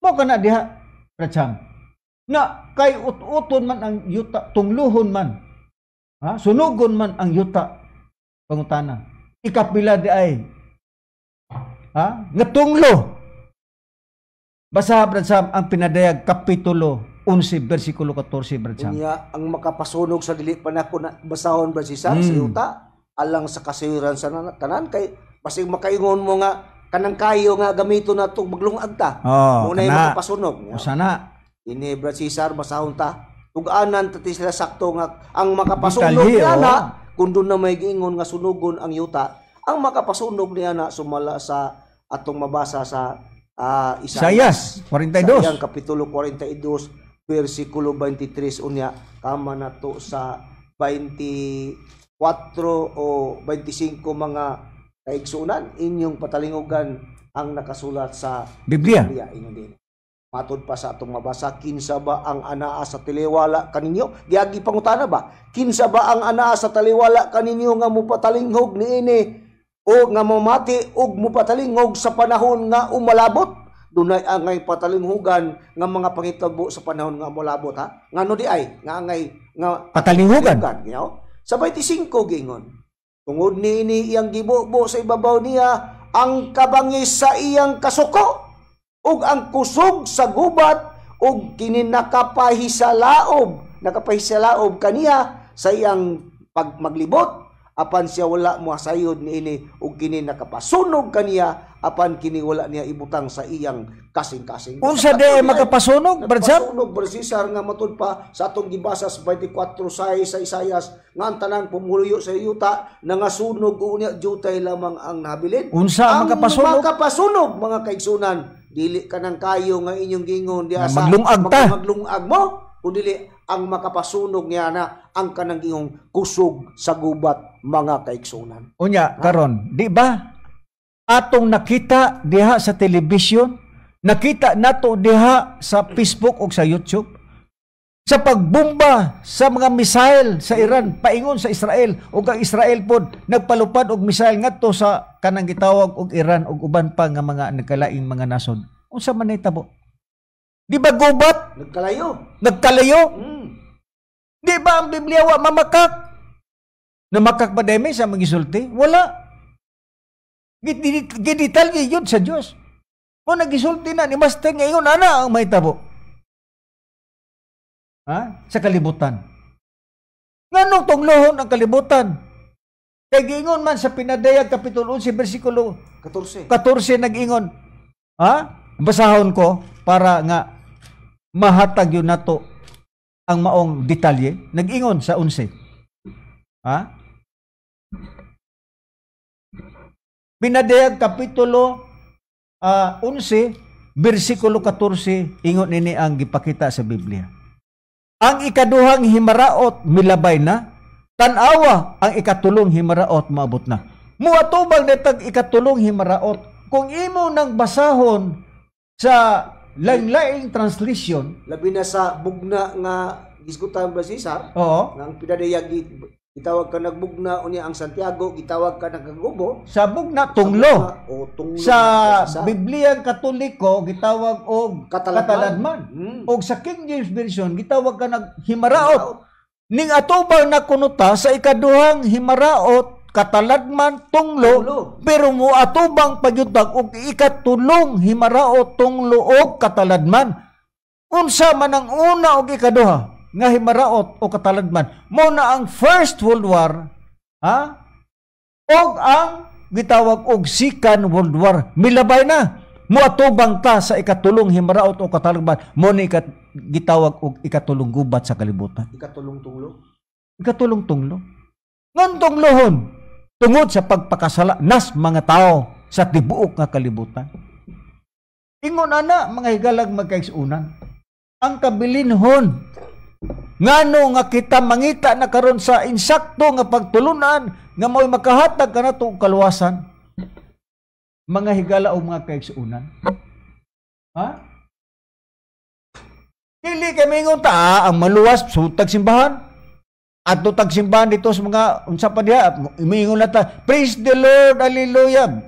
S2: Mo kana diha, Brad Sam. Na kay ut-uton man ang yuta, tungluhon man. Ha? Sunugon man ang yuta, pangutana. Ikapila di ay. Ha? Nga tunglo. Basa, Brad Sam, ang Pinadayag kapitulo 11 bersikulo 14, Brad Sam.
S1: Unya ang makapasunog sa dili pa nako na basahon, Brad Cesar, sa yuta alang sa kasayuran sa tanan kay basig makaingon mo nga kanang kayo nga gamiton nato maglungag ta.
S2: Oh,
S1: mo na makapasunog.
S2: Sana.
S1: Ini, Brad Cesar, basahon ta. Tug-anan tati sila sakto nga ang makapasunog niya na kung doon na may giingon nga sunugon ang yuta, ang makapasunog niya na sumala sa atong mabasa sa
S2: Isaias 42.
S1: Sa iyang kapitulo 42 versikulo 23 unya kama nato sa 24 o 25 mga kaigsunan inyong patalingugan ang nakasulat sa
S2: Biblia.
S1: Ingon din. Matod pa sa atong mabasa, kinsa ba ang anaa sa taliwala kaninyo? Giagi pangutana ba? Kinsa ba ang anaa sa taliwala kaninyo nga mupatalingog niini o nga mamati og mupatalingog sa panahon nga umalabot? Dunay angay patalinghugan nga mga pangitabo sa panahon nga umalabot, ha? Ngano di ay? Nga angay nga
S2: patalinghugan.
S1: Sa 25 gingon, tungod niini iyang gibubo sa ibabaw niya ang kabangis sa iyang kasuko ug ang kusog sa gubat ug kini nakapahisalaob kaniya sa iyang pagmaglibot, apan siya wala moasayod niini ug kini nakapasunog kaniya apan kini wala niya ibutang sa iyang kasing-kasing.
S2: Unsa di ay makapasunog, Brad Sam?
S1: Nagpasunog, Brad Cesar, nga matud pa sa atong gibasa sa 24:6 sa Isayas nga ang tanang pumuluyo sa yuta nangasunog unya jutay lamang ang nabilin.
S2: Unsa ang makapasunog?
S1: Makapasunog, mga kaigsunan, dili ka nang kayo nga inyong gingon diha sa
S2: maglungag ta.
S1: Maglungag mo, kun dili ang makapasunog niya na ang kanang gingong kusog sa gubat, mga kaigsunan.
S2: Unya karon, di ba atong nakita diha sa television, nakita nato diha sa Facebook o sa YouTube, sa pagbomba sa mga missile sa Iran paingon sa Israel, ug ang Israel pod nagpalupad og missile ngadto sa kanang gitawag og Iran ug uban pa nga mga nagkalaing mga nasod. Unsa man nahitabo? Di ba gubat?
S1: Nagkalayo.
S2: Nagkalayo? Di ba ang Biblia wa mamakak? Namakak ba demi sa magisulti? Wala. Gidetalye yun sa Diyos. Kung nagisulti na ni Master ngayon, ana ang mahitabo. Ha? Sa kalibutan. Nganong tunglohon ang kalibutan? Kay giingon man sa Pinadayag kapitulo 11 bersikulo
S1: 14.
S2: 14 nag-ingon. Ha? Basahon ko para nga mahatag yun nato ang maong detalye. Nag-ingon sa 11. Ha? Pinadayag kapitulo 11 bersikulo 14 ingon nini ang gipakita sa Biblia. Ang ikaduhang himaraot milabay na, tan-awa ang ikatulong himaraot maabot na. Muatubang netag ikatulong himaraot. Kung imo nang basahon sa laing-laing translation,
S1: labi na sa bugna nga gisgutan ba Cesar?
S2: Oo.
S1: Nga ang Pinadayag gitawag ka nagbugna, unya ang Santiago gitawag ka nagkagubo.
S2: Sa bugna tunglo.
S1: Sa, o, tunglo
S2: sa Biblia Katoliko gitawag og kataladman. Og sa King James Version gitawag ka naghimaraot. Ning atubang nakunuta sa ikaduhang himaraot, kataladman, tunglo, pero mo atubang pagyutag og ikatulong himaraot, tunglo og kataladman. Unsa man ang una og ikaduha nga himaraot o kataladman? Mo na ang First World War, ha? Og ang gitawag og Second World War milabay na. Muatubang ta sa ikatulong himaraot o katalagban, mo ni gitawag og ikatulong gubat sa kalibutan.
S1: Ikatulong tunglo.
S2: Ikatulong tunglo. Ngan tunglohon tungod sa pagpakasala nas mga tao sa tibuok nga kalibutan. Ingon ana mga higalag magkaigsunan, ang kabilinhon ngano nga kita mangita na karon sa insakto nga pagtulunan nga mao'y makahatag kanato og kaluwasan, mga higala o mga kaigsunan. Ha? Dili kay mingon ta ang maluwas sutag simbahan. Adto tag simbahan dito sa mga unsa pa diha, mingon na ta, praise the Lord, hallelujah.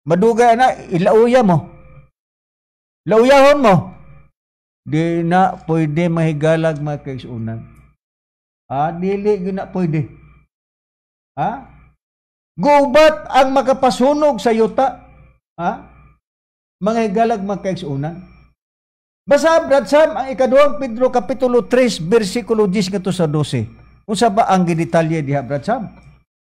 S2: Madugay na ilauya mo. Lauyahon mo. Di na pwede mahigalag mga kaigsunan. Ah, dili gyud na pwede. Ha? Gubat ang makapasunog sa yuta. Ha? Mga higalag mga kaigsunan. Basa Brad Sam ang ikaduhang Pedro kapitulo 3 bersikulo 10 ngadto sa 12. Unsa ba ang gidetalye diha, Brad Sam?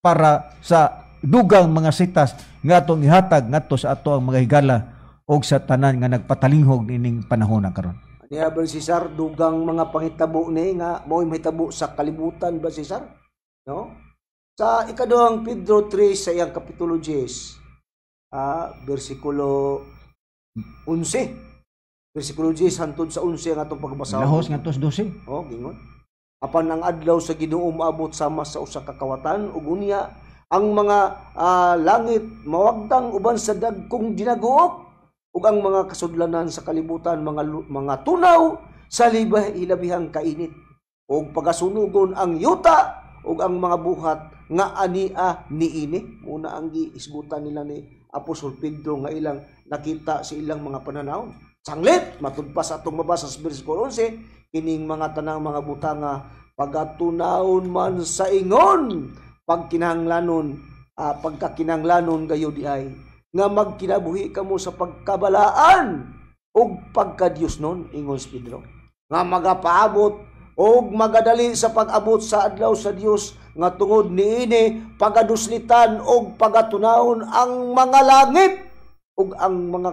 S2: Para sa dugang mga sitas nga atong ihatag ngadto sa ato ang mga higala og sa tanan nga nagpatalinghog niining panahon na karon.
S1: Niya Brad Cesar, dugang mga pangitabo ni nga mao'y mahitabo sa kalibutan, Brad Cesar, no? Sa ikaduhang Pedro 3 sa iyang kapitulo 10, bersikulo 11. Bersikulo 10 hantod sa 11 ang atong pagbasa.
S2: Lahos ngadto sa 12.
S1: Oh, gingon. Apan ang adlaw sa Ginoo moabot sama sa usa ka kawatan ug unya ang mga langit mawagtang uban sa dagkong dinaguok ug ang mga kasudlanan sa kalibutan mga tunaw sa hilabihang kainit ug pagasunugon ang yuta ug ang mga buhat nga ania niini. Muna ang giisgutan nila ni Apostol Pedro nga ilang nakita sa ilang mga pananaw. Sanglit matud pa sa atong mabasa sa bersikulo 11, kining mga tanang mga butanga pagatunawon man sa ingon pagkinahanglanon, pagkakinahanglanon gayo diay nga magkinabuhi kamo sa pagkabalaan ug pagkadiyos nun, ingon si Pedro, nga magapaabot og magadali sa pag-abot sa adlaw sa Dios nga tungod niini pagaduslitan og pagatunawon ang mga langit ug ang mga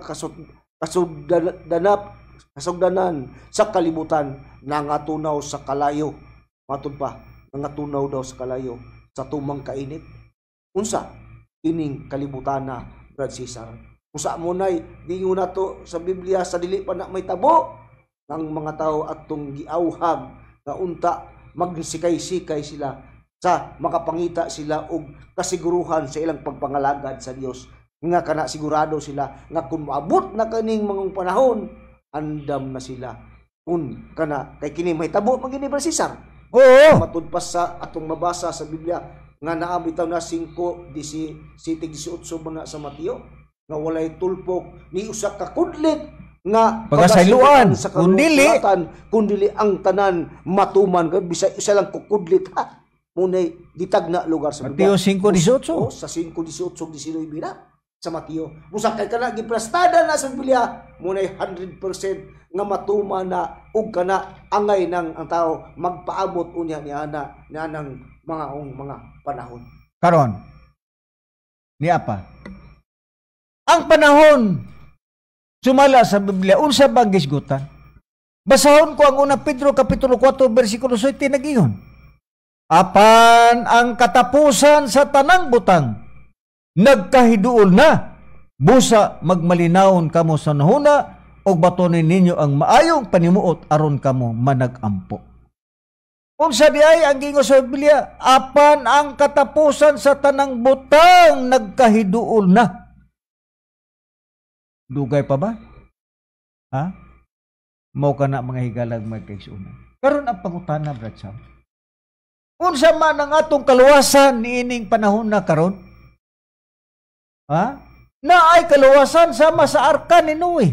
S1: kasugdanan sa kalibutan nangatunaw sa kalayo. Matud pa, nangatunaw daw sa kalayo sa tumang kainit. Unsa ining kalibutan na, Brad Cesar? Usa mo nay dingon nato sa Biblia sa dili pa na may tabo ng mga tao atong giauhag nga unta magsikay-sikay sila sa makapangita sila og kasiguruhan sa ilang pagpangalagad sa Dios, nga kana sigurado sila nga kung moabot na kaning mga panahon andam na sila kun kana kay kini mahitabo man gini, Brad Cesar.
S2: Oo.
S1: Matud pa sa atong mabasa sa Biblia nga naa bitaw na 5 17 18 man na sa Mateo nga walay tulpok ni usa ka kudlit nga
S2: Pagasayloan,
S1: pagasiluan sa
S2: kundili.
S1: kasulatan, kundili ang tanan matuman bisag isa lang kukudlit ha munay gitagna lugar sa Biblia.
S2: Mateo 5:18.
S1: Oh, sa 5:18 19 na sa Mateo. Busa kay kana giprestada na sa Biblia munay 100% nga matuman na ug kana angay nang ang tao magpaabot unya ni ana ni anang mga ong mga panahon.
S2: Karon niya pa ang panahon sumala sa Biblia, unsa ba ang gisgutan? Basahon ko ang una Pedro kapitulo 4 bersikulo 7 nag-ingon. Apan ang katapusan sa tanang butang nagkahiduol na, busa magmalinawon kamo sa nahuna og batonin ninyo ang maayong panimuot aron kamo manag-ampo. Unsa di ay ang giingon sa Biblia? Apan ang katapusan sa tanang butang nagkahiduol na. Dugay pa ba? Ha? Mao ka na mga higalag magkaigsuonan. Karon ang pangutana, Brad Sam. Unsa man ang atong kaluwasan niining panahon na karon? Ha? Naay kaluwasan sama sa arka ni Noe.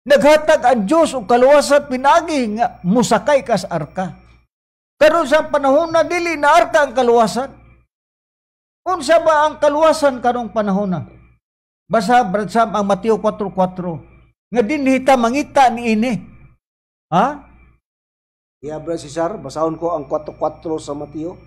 S2: Naghatag ang Dios og kaluwasan pinaagi nga mosakay ka sa arka. Karon sa panahon na dili na arka ang kaluwasan. Unsa ba ang kaluwasan karong panahon na? Basa Brad Sam ang Mateo 4:4 nga dinhi ta mangita niini. Ha?
S1: Ya, Brad Cesar, basahon ko ang 4:4 sa Mateo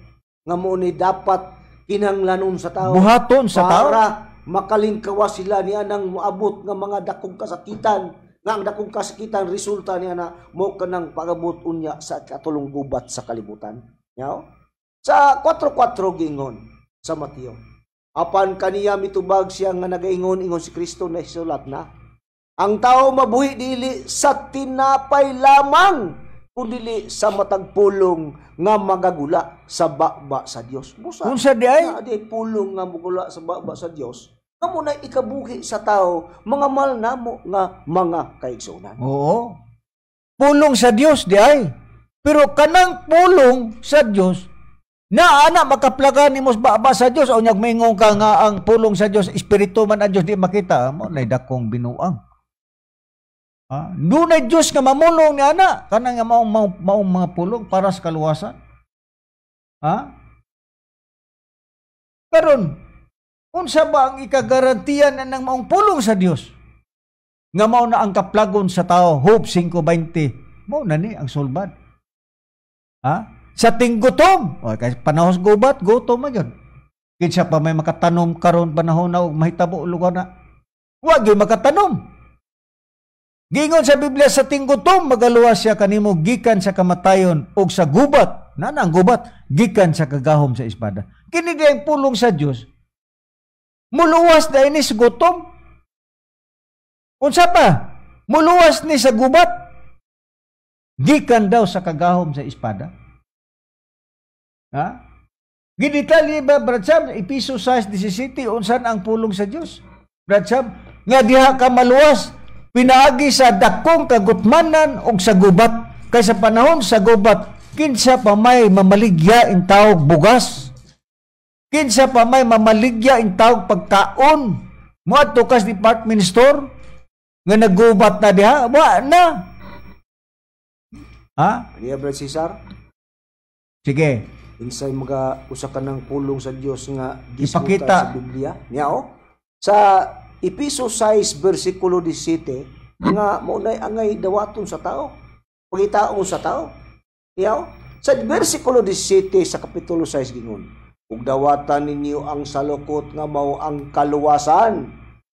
S1: nga mo ni dapat Kinanglanon sa tao.
S2: Buhaton sa tao.
S1: Para makalingkawas sila niya nang moabot nga mga dakong kasakitan, nga ang dakong kasakitan resulta niya na mo kanang pagabot unya sa katulong gubat sa kalibutan. Yaw? Sa 4:4 gingon sa Mateo. Apan kaniya mitubag siya nga nagaingon, ingon si Kristo na isulat na, ang tao mabuhi dili sa tinapay lamang, kundili sa matag pulong nga magagula sa baba sa Dios. Busa.
S2: Unsa di ay?
S1: Nga di pulong nga mugula sa baba sa Dios. Nga muna ikabuhi sa tao, mga mahal namo nga mga kaigsuonan.
S2: Oo. Pulong sa Dios di ay. Pero kanang pulong sa Dios na ana makaplagan nimo sa baba sa Dios, o unyag maingon ka nga ang pulong sa Dios espiritu man ang Dios di makita, mo nay dakong binuang. Ha? Dunay Dios nga mamulong ni ana kanang nga maong mga pulong para sa kaluwasan. Ha? Karon, unsa ba ang ikagarantiyan na ng maong pulong sa Dios? Nga mao na ang kaplagon sa tao, Hope 5:20. Mao na ni ang sulbad. Ha? Sa tinggutom, o kay panahon sa gubat, gutom man gyud. Kinsa pa may makatanom karon panahon na og mahitabo lugar na. Wa gyud makatanom. Giingon sa Biblia, sa tinggutom magaluwas siya kanimo gikan sa kamatayon ug sa gubat. Nana ang gubat gikan sa kagahom sa espada. Kini di ang pulong sa Dios. Muluwas dahil ni sa gutom. Unsa pa? Muluwas ni sa gubat. Gikan daw sa kagahom sa espada. Ha? Gidetalye ba, Brad Sam? Episo 6:17, unsan ang pulong sa Dios? Brad Sam, nga diha ka maluwas pinaagi sa dakong kagutmanan og sa gubat. Kay sa panahon sa gubat, kinsa pa may mamaligya in tawag bugas? Kinsa pa may mamaligya in tawag pagkaon? Moadto ka sa department store nga naggubat na diha, wa na. Ha?
S1: Niya, Brad Cesar?
S2: Sige.
S1: Insay mga usa ka ng pulong sa Dios nga gisgutan
S2: Ipakita
S1: sa Biblia. Niya oh. Sa Episo 6 versikulo 17 nga mao nay angay dawaton sa tao. Pangitaon sa tao. Niya oh. Sa versikulo 17 sa kapitulo 6 gingon, ug dawatan ninyo ang salukot nga mao ang kaluwasan,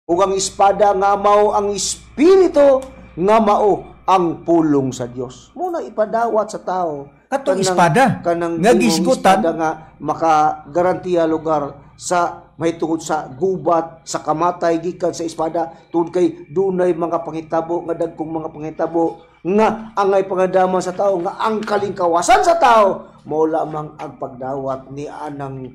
S1: ug ang espada nga mao ang espiritu nga mao ang pulong sa Dios. Muna ipadawat sa tao
S2: Katong espada
S1: kanang
S2: nga
S1: imong
S2: gisgutan.
S1: Espada nga makagarantiya lugar sa mahitungod sa gubat, sa kamatay gikan sa espada, tungod kay dunay mga panghitabo nga dagkong mga panghitabo nga angay pangadama sa tao, nga ang kalingkawasan sa tao mao lamang ang pagdawat ni anang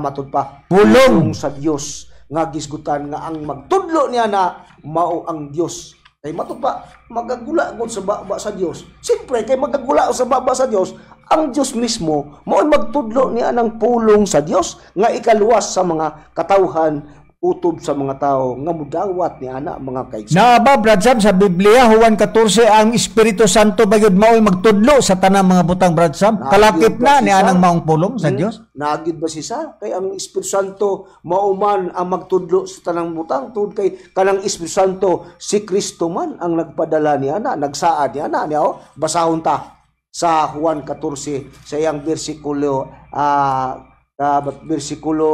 S1: matud pa
S2: Pulong.
S1: Sa Dios nga gisgutan, nga ang magtudlo niya na mao ang Dios. Kay matud pa magagula gud sa baba sa Dios. Siyempre kay magagula sa baba sa Dios, ang Dios mismo mao magtudlo niya ng pulong sa Dios nga ikaluwas sa mga katawhan utob sa mga tao nga mudawat ni ana mga kaigsuonan.
S2: Naa ba, Brad Sam, sa Biblia, Juan 14, ang Espiritu Santo ba yun mao'y magtudlo sa tanang mga butang, Brad Sam?
S1: Naagid
S2: Kalakip
S1: ba
S2: na ni
S1: si
S2: anang
S1: Sam?
S2: maong pulong sa Dios?
S1: Naagid ba si sa? Kay ang Espiritu Santo mao man ang magtudlo sa tanang butang, tungod kay kanang Espiritu Santo si Kristo man ang nagpadala ni ana, nagsaad ni ana niya. Oh, basahon ta sa Juan 14 sa iyang bersikulo bersikulo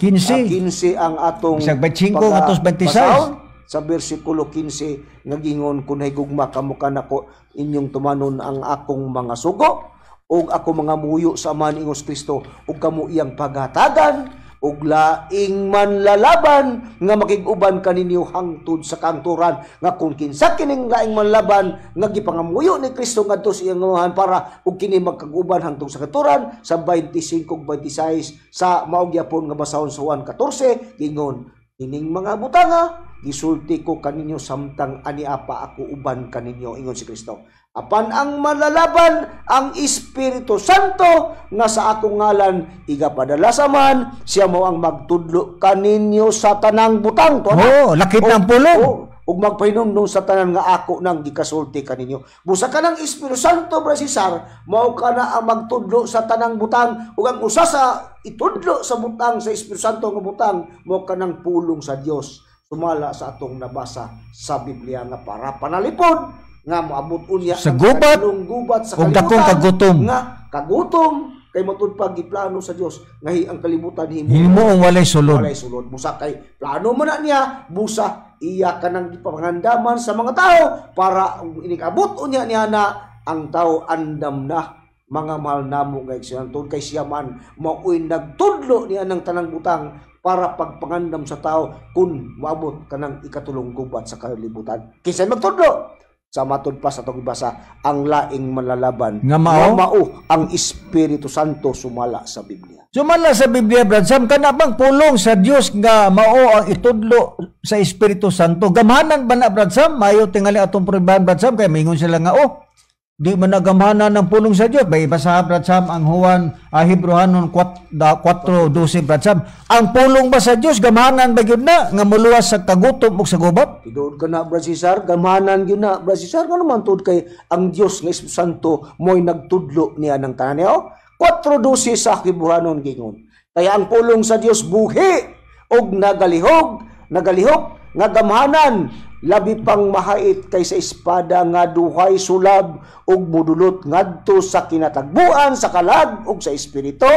S2: 15.
S1: 15 ang atong
S2: Bisag 25 ngadto sa 26.
S1: basahon. Sa bersikulo 15 nga gingon, kun higugma kamo kanako, inyong tumanon ang akong mga sugo, ug ako mga muyo sa Amahan, ingos Kristo, ug kamo iyang paghatagan ug laing manlalaban nga makig-uban kaninyo hangtod sa kangturan. Nga kung kinsa kining laing manlaban nga gipangamuyo ni Kristo ngadto sa iyang amahan para ug kini magkag-uban hangtod sa kangturan, sa 25 ug 26 sa mao gyapon nga basahon sa Juan 14 gingon, ining mga butanga gisulti ko kaninyo samtang ania pa ako uban kaninyo, ingon si Kristo. Apan ang malalaban, ang Espiritu Santo nga sa akong ngalan igapadala sa man, siya mao ang magtudlo kaninyo sa tanang butang. Tuwa na.
S2: Oh, lakip ng pulong.
S1: Ug magpahinumdum sa tanan nga ako nang gikasulti kaninyo. Busa ka ng Espiritu Santo, Bro Cesar, mao ka na ang magtudlo sa tanang butang, ug ang usa sa itudlo sa butang sa Espiritu Santo nga butang mao ka ng pulong sa Dios. Sumala sa atong nabasa sa Biblia nga para panalipod nga moabot unya
S2: sa
S1: ang
S2: gubat
S1: kanilong gubat sa
S2: ug dakong
S1: kalibutan
S2: kagutom.
S1: Nga kagutom Kay matud pa giplano sa Dios nga ang kalibutan himo
S2: Himuong walay sulod.
S1: Walay sulod. Busa kay plano man na niya, busa iya kanang gipangandaman sa mga tao para inikabot unya niya na ang tao andam na, mga mahal namo nga igsuonan, tungod kay siya man mao'y nagtudlo niya ng tanang butang para pagpangandam sa tao kung moabot kanang ikatulong gubat sa kalibutan. Kinsay magtudlo? Sa matud pa sa atong ibasa, ang laing manlalaban
S2: nga mao?
S1: Nga mao ang Espiritu Santo sumala sa Biblia.
S2: Sumala sa Biblia, Brad Sam, kana bang pulong sa Dios nga mao ang itudlo sa Espiritu Santo? Gamhanan ba na, Brad Sam? Mayo tingali atong probahan, Brad Sam, kay mingon sila nga, oh, di man nagamhanan ng pulong sa Dios. May basa, Brad Sam, ang Juan, Hebreohanon 4:12, Brad Sam. Ang pulong ba sa Dios gamhanan ba gyud na nga moluwas sa kagutom ug sa gubat?
S1: Tinuod ka na, Brad Cesar, gamhanan gyud na, Brad Cesar, ngano man tuod kay ang Dios nga Espiritu Santo mo'y nagtudlo niya ng tanan niya. 4:12 sa Hebreohanon gingon. Kaya ang pulong sa Dios buhi og nagalihok nga gamhanan, labi pang mahait kaysa espada nga duhay sulab ug mudulot ngadto sa kinatagbuan sa kalag ug sa espiritu,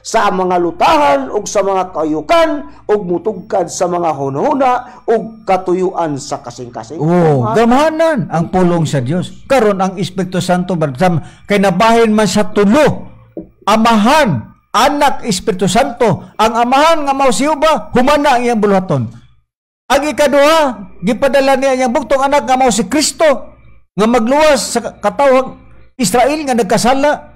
S1: sa mga lutahan ug sa mga kayukan, ug mutugkad sa mga hunhuna ug katuyuan sa kasing-kasing.
S2: Oh, gamhanan ang pulong sa Dios. Karon ang Espiritu Santo, Brad Sam, kay nabahin man sa tulo, Amahan, Anak, Espiritu Santo. Ang Amahan nga mao si Jehova, humana ang iyang buluhaton. Ang ikaduha, gipadala niya iyang bugtong anak nga mao si Kristo nga magluwas sa katawhang Israel nga nagkasala.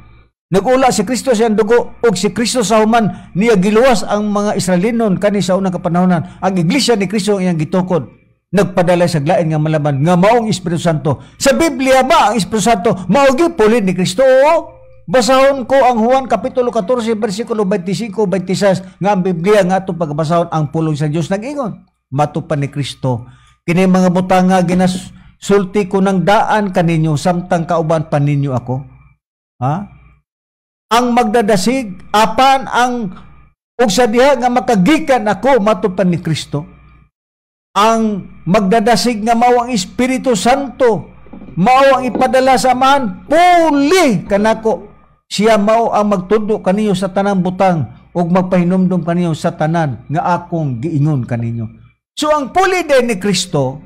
S2: Nagula si Kristo sa iyang dugo ug si Kristo sa human niya giluwas ang mga Israelinon kani sa unang kapanahonan. Ang iglesia ni Kristo ang iyang gitukod. Nagpadala sa lain nga malaman nga maong Espiritu Santo. Sa Biblia ba ang Espiritu Santo mao gyud ni Kristo? Oo. Basahon ko ang Juan Kapitulo 14 versikulo 25-26 nga ang Biblia nga atong pagbasahon ang pulong sa Dios nag-ingon. Matupan ni Kristo, kini mga butang nga ginasulti ko ng daan kaninyo samtang kauban pa ninyo ako. Ha? Ang magdadasig apan ang ug sa diha nga makagikan ako, matupan ni Kristo. Ang magdadasig nga mao ang Espiritu Santo, mao ang ipadala sa Amahan, puli kanako. Siya mao ang magtudlo kaninyo sa tanang butang ug magpahinumdom kaninyo sa tanan nga akong giingon kaninyo. So ang puli din ni Kristo,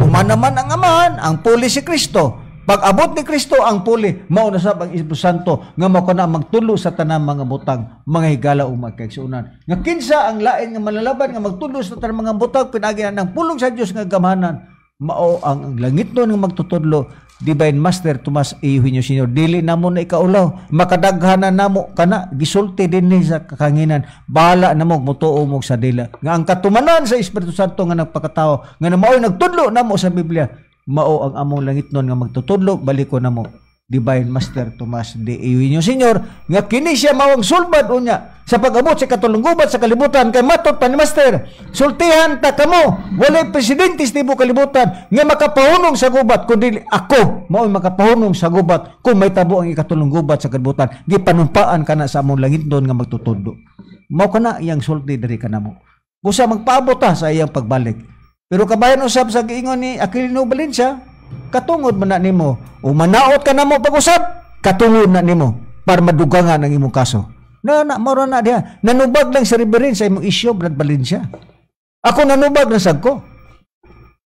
S2: humana man ang Amahan, ang puli si Kristo. Pag abot ni Kristo ang puli, mao na sab ang Espiritu Santo nga mao kana magtulo sa tanang mga butang, mga higala ug magkaigsuonan. Nga kinsa ang lain nga malalaban nga magtulo sa tanang mga butang pinaagi ng pulong sa Dios nga gamhanan, mao ang langitnon nga magtutudlo. Divine Master Tomas A. Eugenio Sr. Dili namo na ikaulaw, makadaghanan namo kana gisulti dinhi sa kakanginan. Bahala namo mutuo mo sa dila nga ang katumanan sa Espiritu Santo nga nagpakatao nga mao'y nagtudlo namo sa Biblia, mao ang among langitnon nga magtutudlo. Baliko namo Divine Master Tomas D. Eugenio Sr. nga kini siya mao ang sulbad unya sa pag-abot sa katulong gubat sa kalibutan. Kay matod pa ni Master, sultihan ta kamo, walay presidente sa tibuok kalibutan nga makapahunong sa gubat kundi ako mao'y makapahunong sa gubat kung may tabo ang ikatulong gubat sa kalibutan. Gipanumpaan kana sa among langitnon nga magtutudlo. Mao kana iyang sulti diri kanamo. Busa magpaabot ta sa iyang pagbalik. Pero kabayan usab sa giingon ni Aquilino Valencia, katungod man na nimo o manaot ka namo pag-usab, katungod na nimo para madugangan ang imong kaso. Na na mao na diha. Nanubag lang si Reverend sa imong isyu, Brad Valencia. Ako nanubag na sad ko.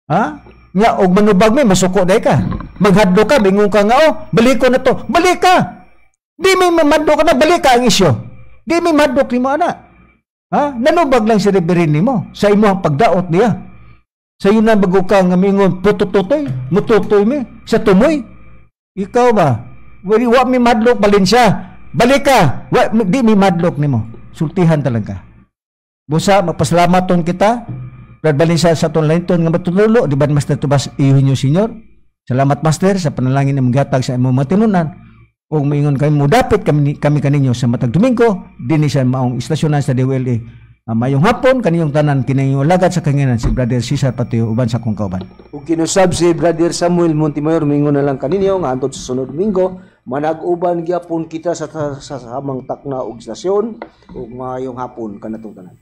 S2: Ha? Nga og manubag mi masuko day ka. Maghadlo ka, bingon ka nga oh, baliko na to. Balik ka. Di mi mamadlo ka na, balik ka ang isyu. Di mi madlok nimo ana. Ha? Nanubag lang si Reverend nimo sa imong pagdaot niya. Sa iyo na bago ka nga mingon putututoy, mututoy mi sa tumoy. Ikaw ba? Wa mi madlok Valencia. Balik ka. Wa, di mi madlok nimo. Sultihan talaga. Busa magpasalamaton kita. Brad Valencia sa atong lainton nga matutulo, di ba Master Tomas Eugenio Sr.? Salamat Master sa panalangin nga gihatag sa imong matinunan. Ug moingon kami mudapit kami kaninyo sa matag Domingo dinhi sa maong istasyonan sa DWLA. Mayong hapon kaniyong tanan kinayong lagad sa kanginan si Brother Cesar Patuyo uban sa akong kauban.
S1: Ug kinusab si Brother Samuel Montemayor mingon na lang kaninyo nga hantod sa sunod Domingo manag-uban gyapon kita sa samang takna ug istasyon ug mayong hapon kanatong tanan.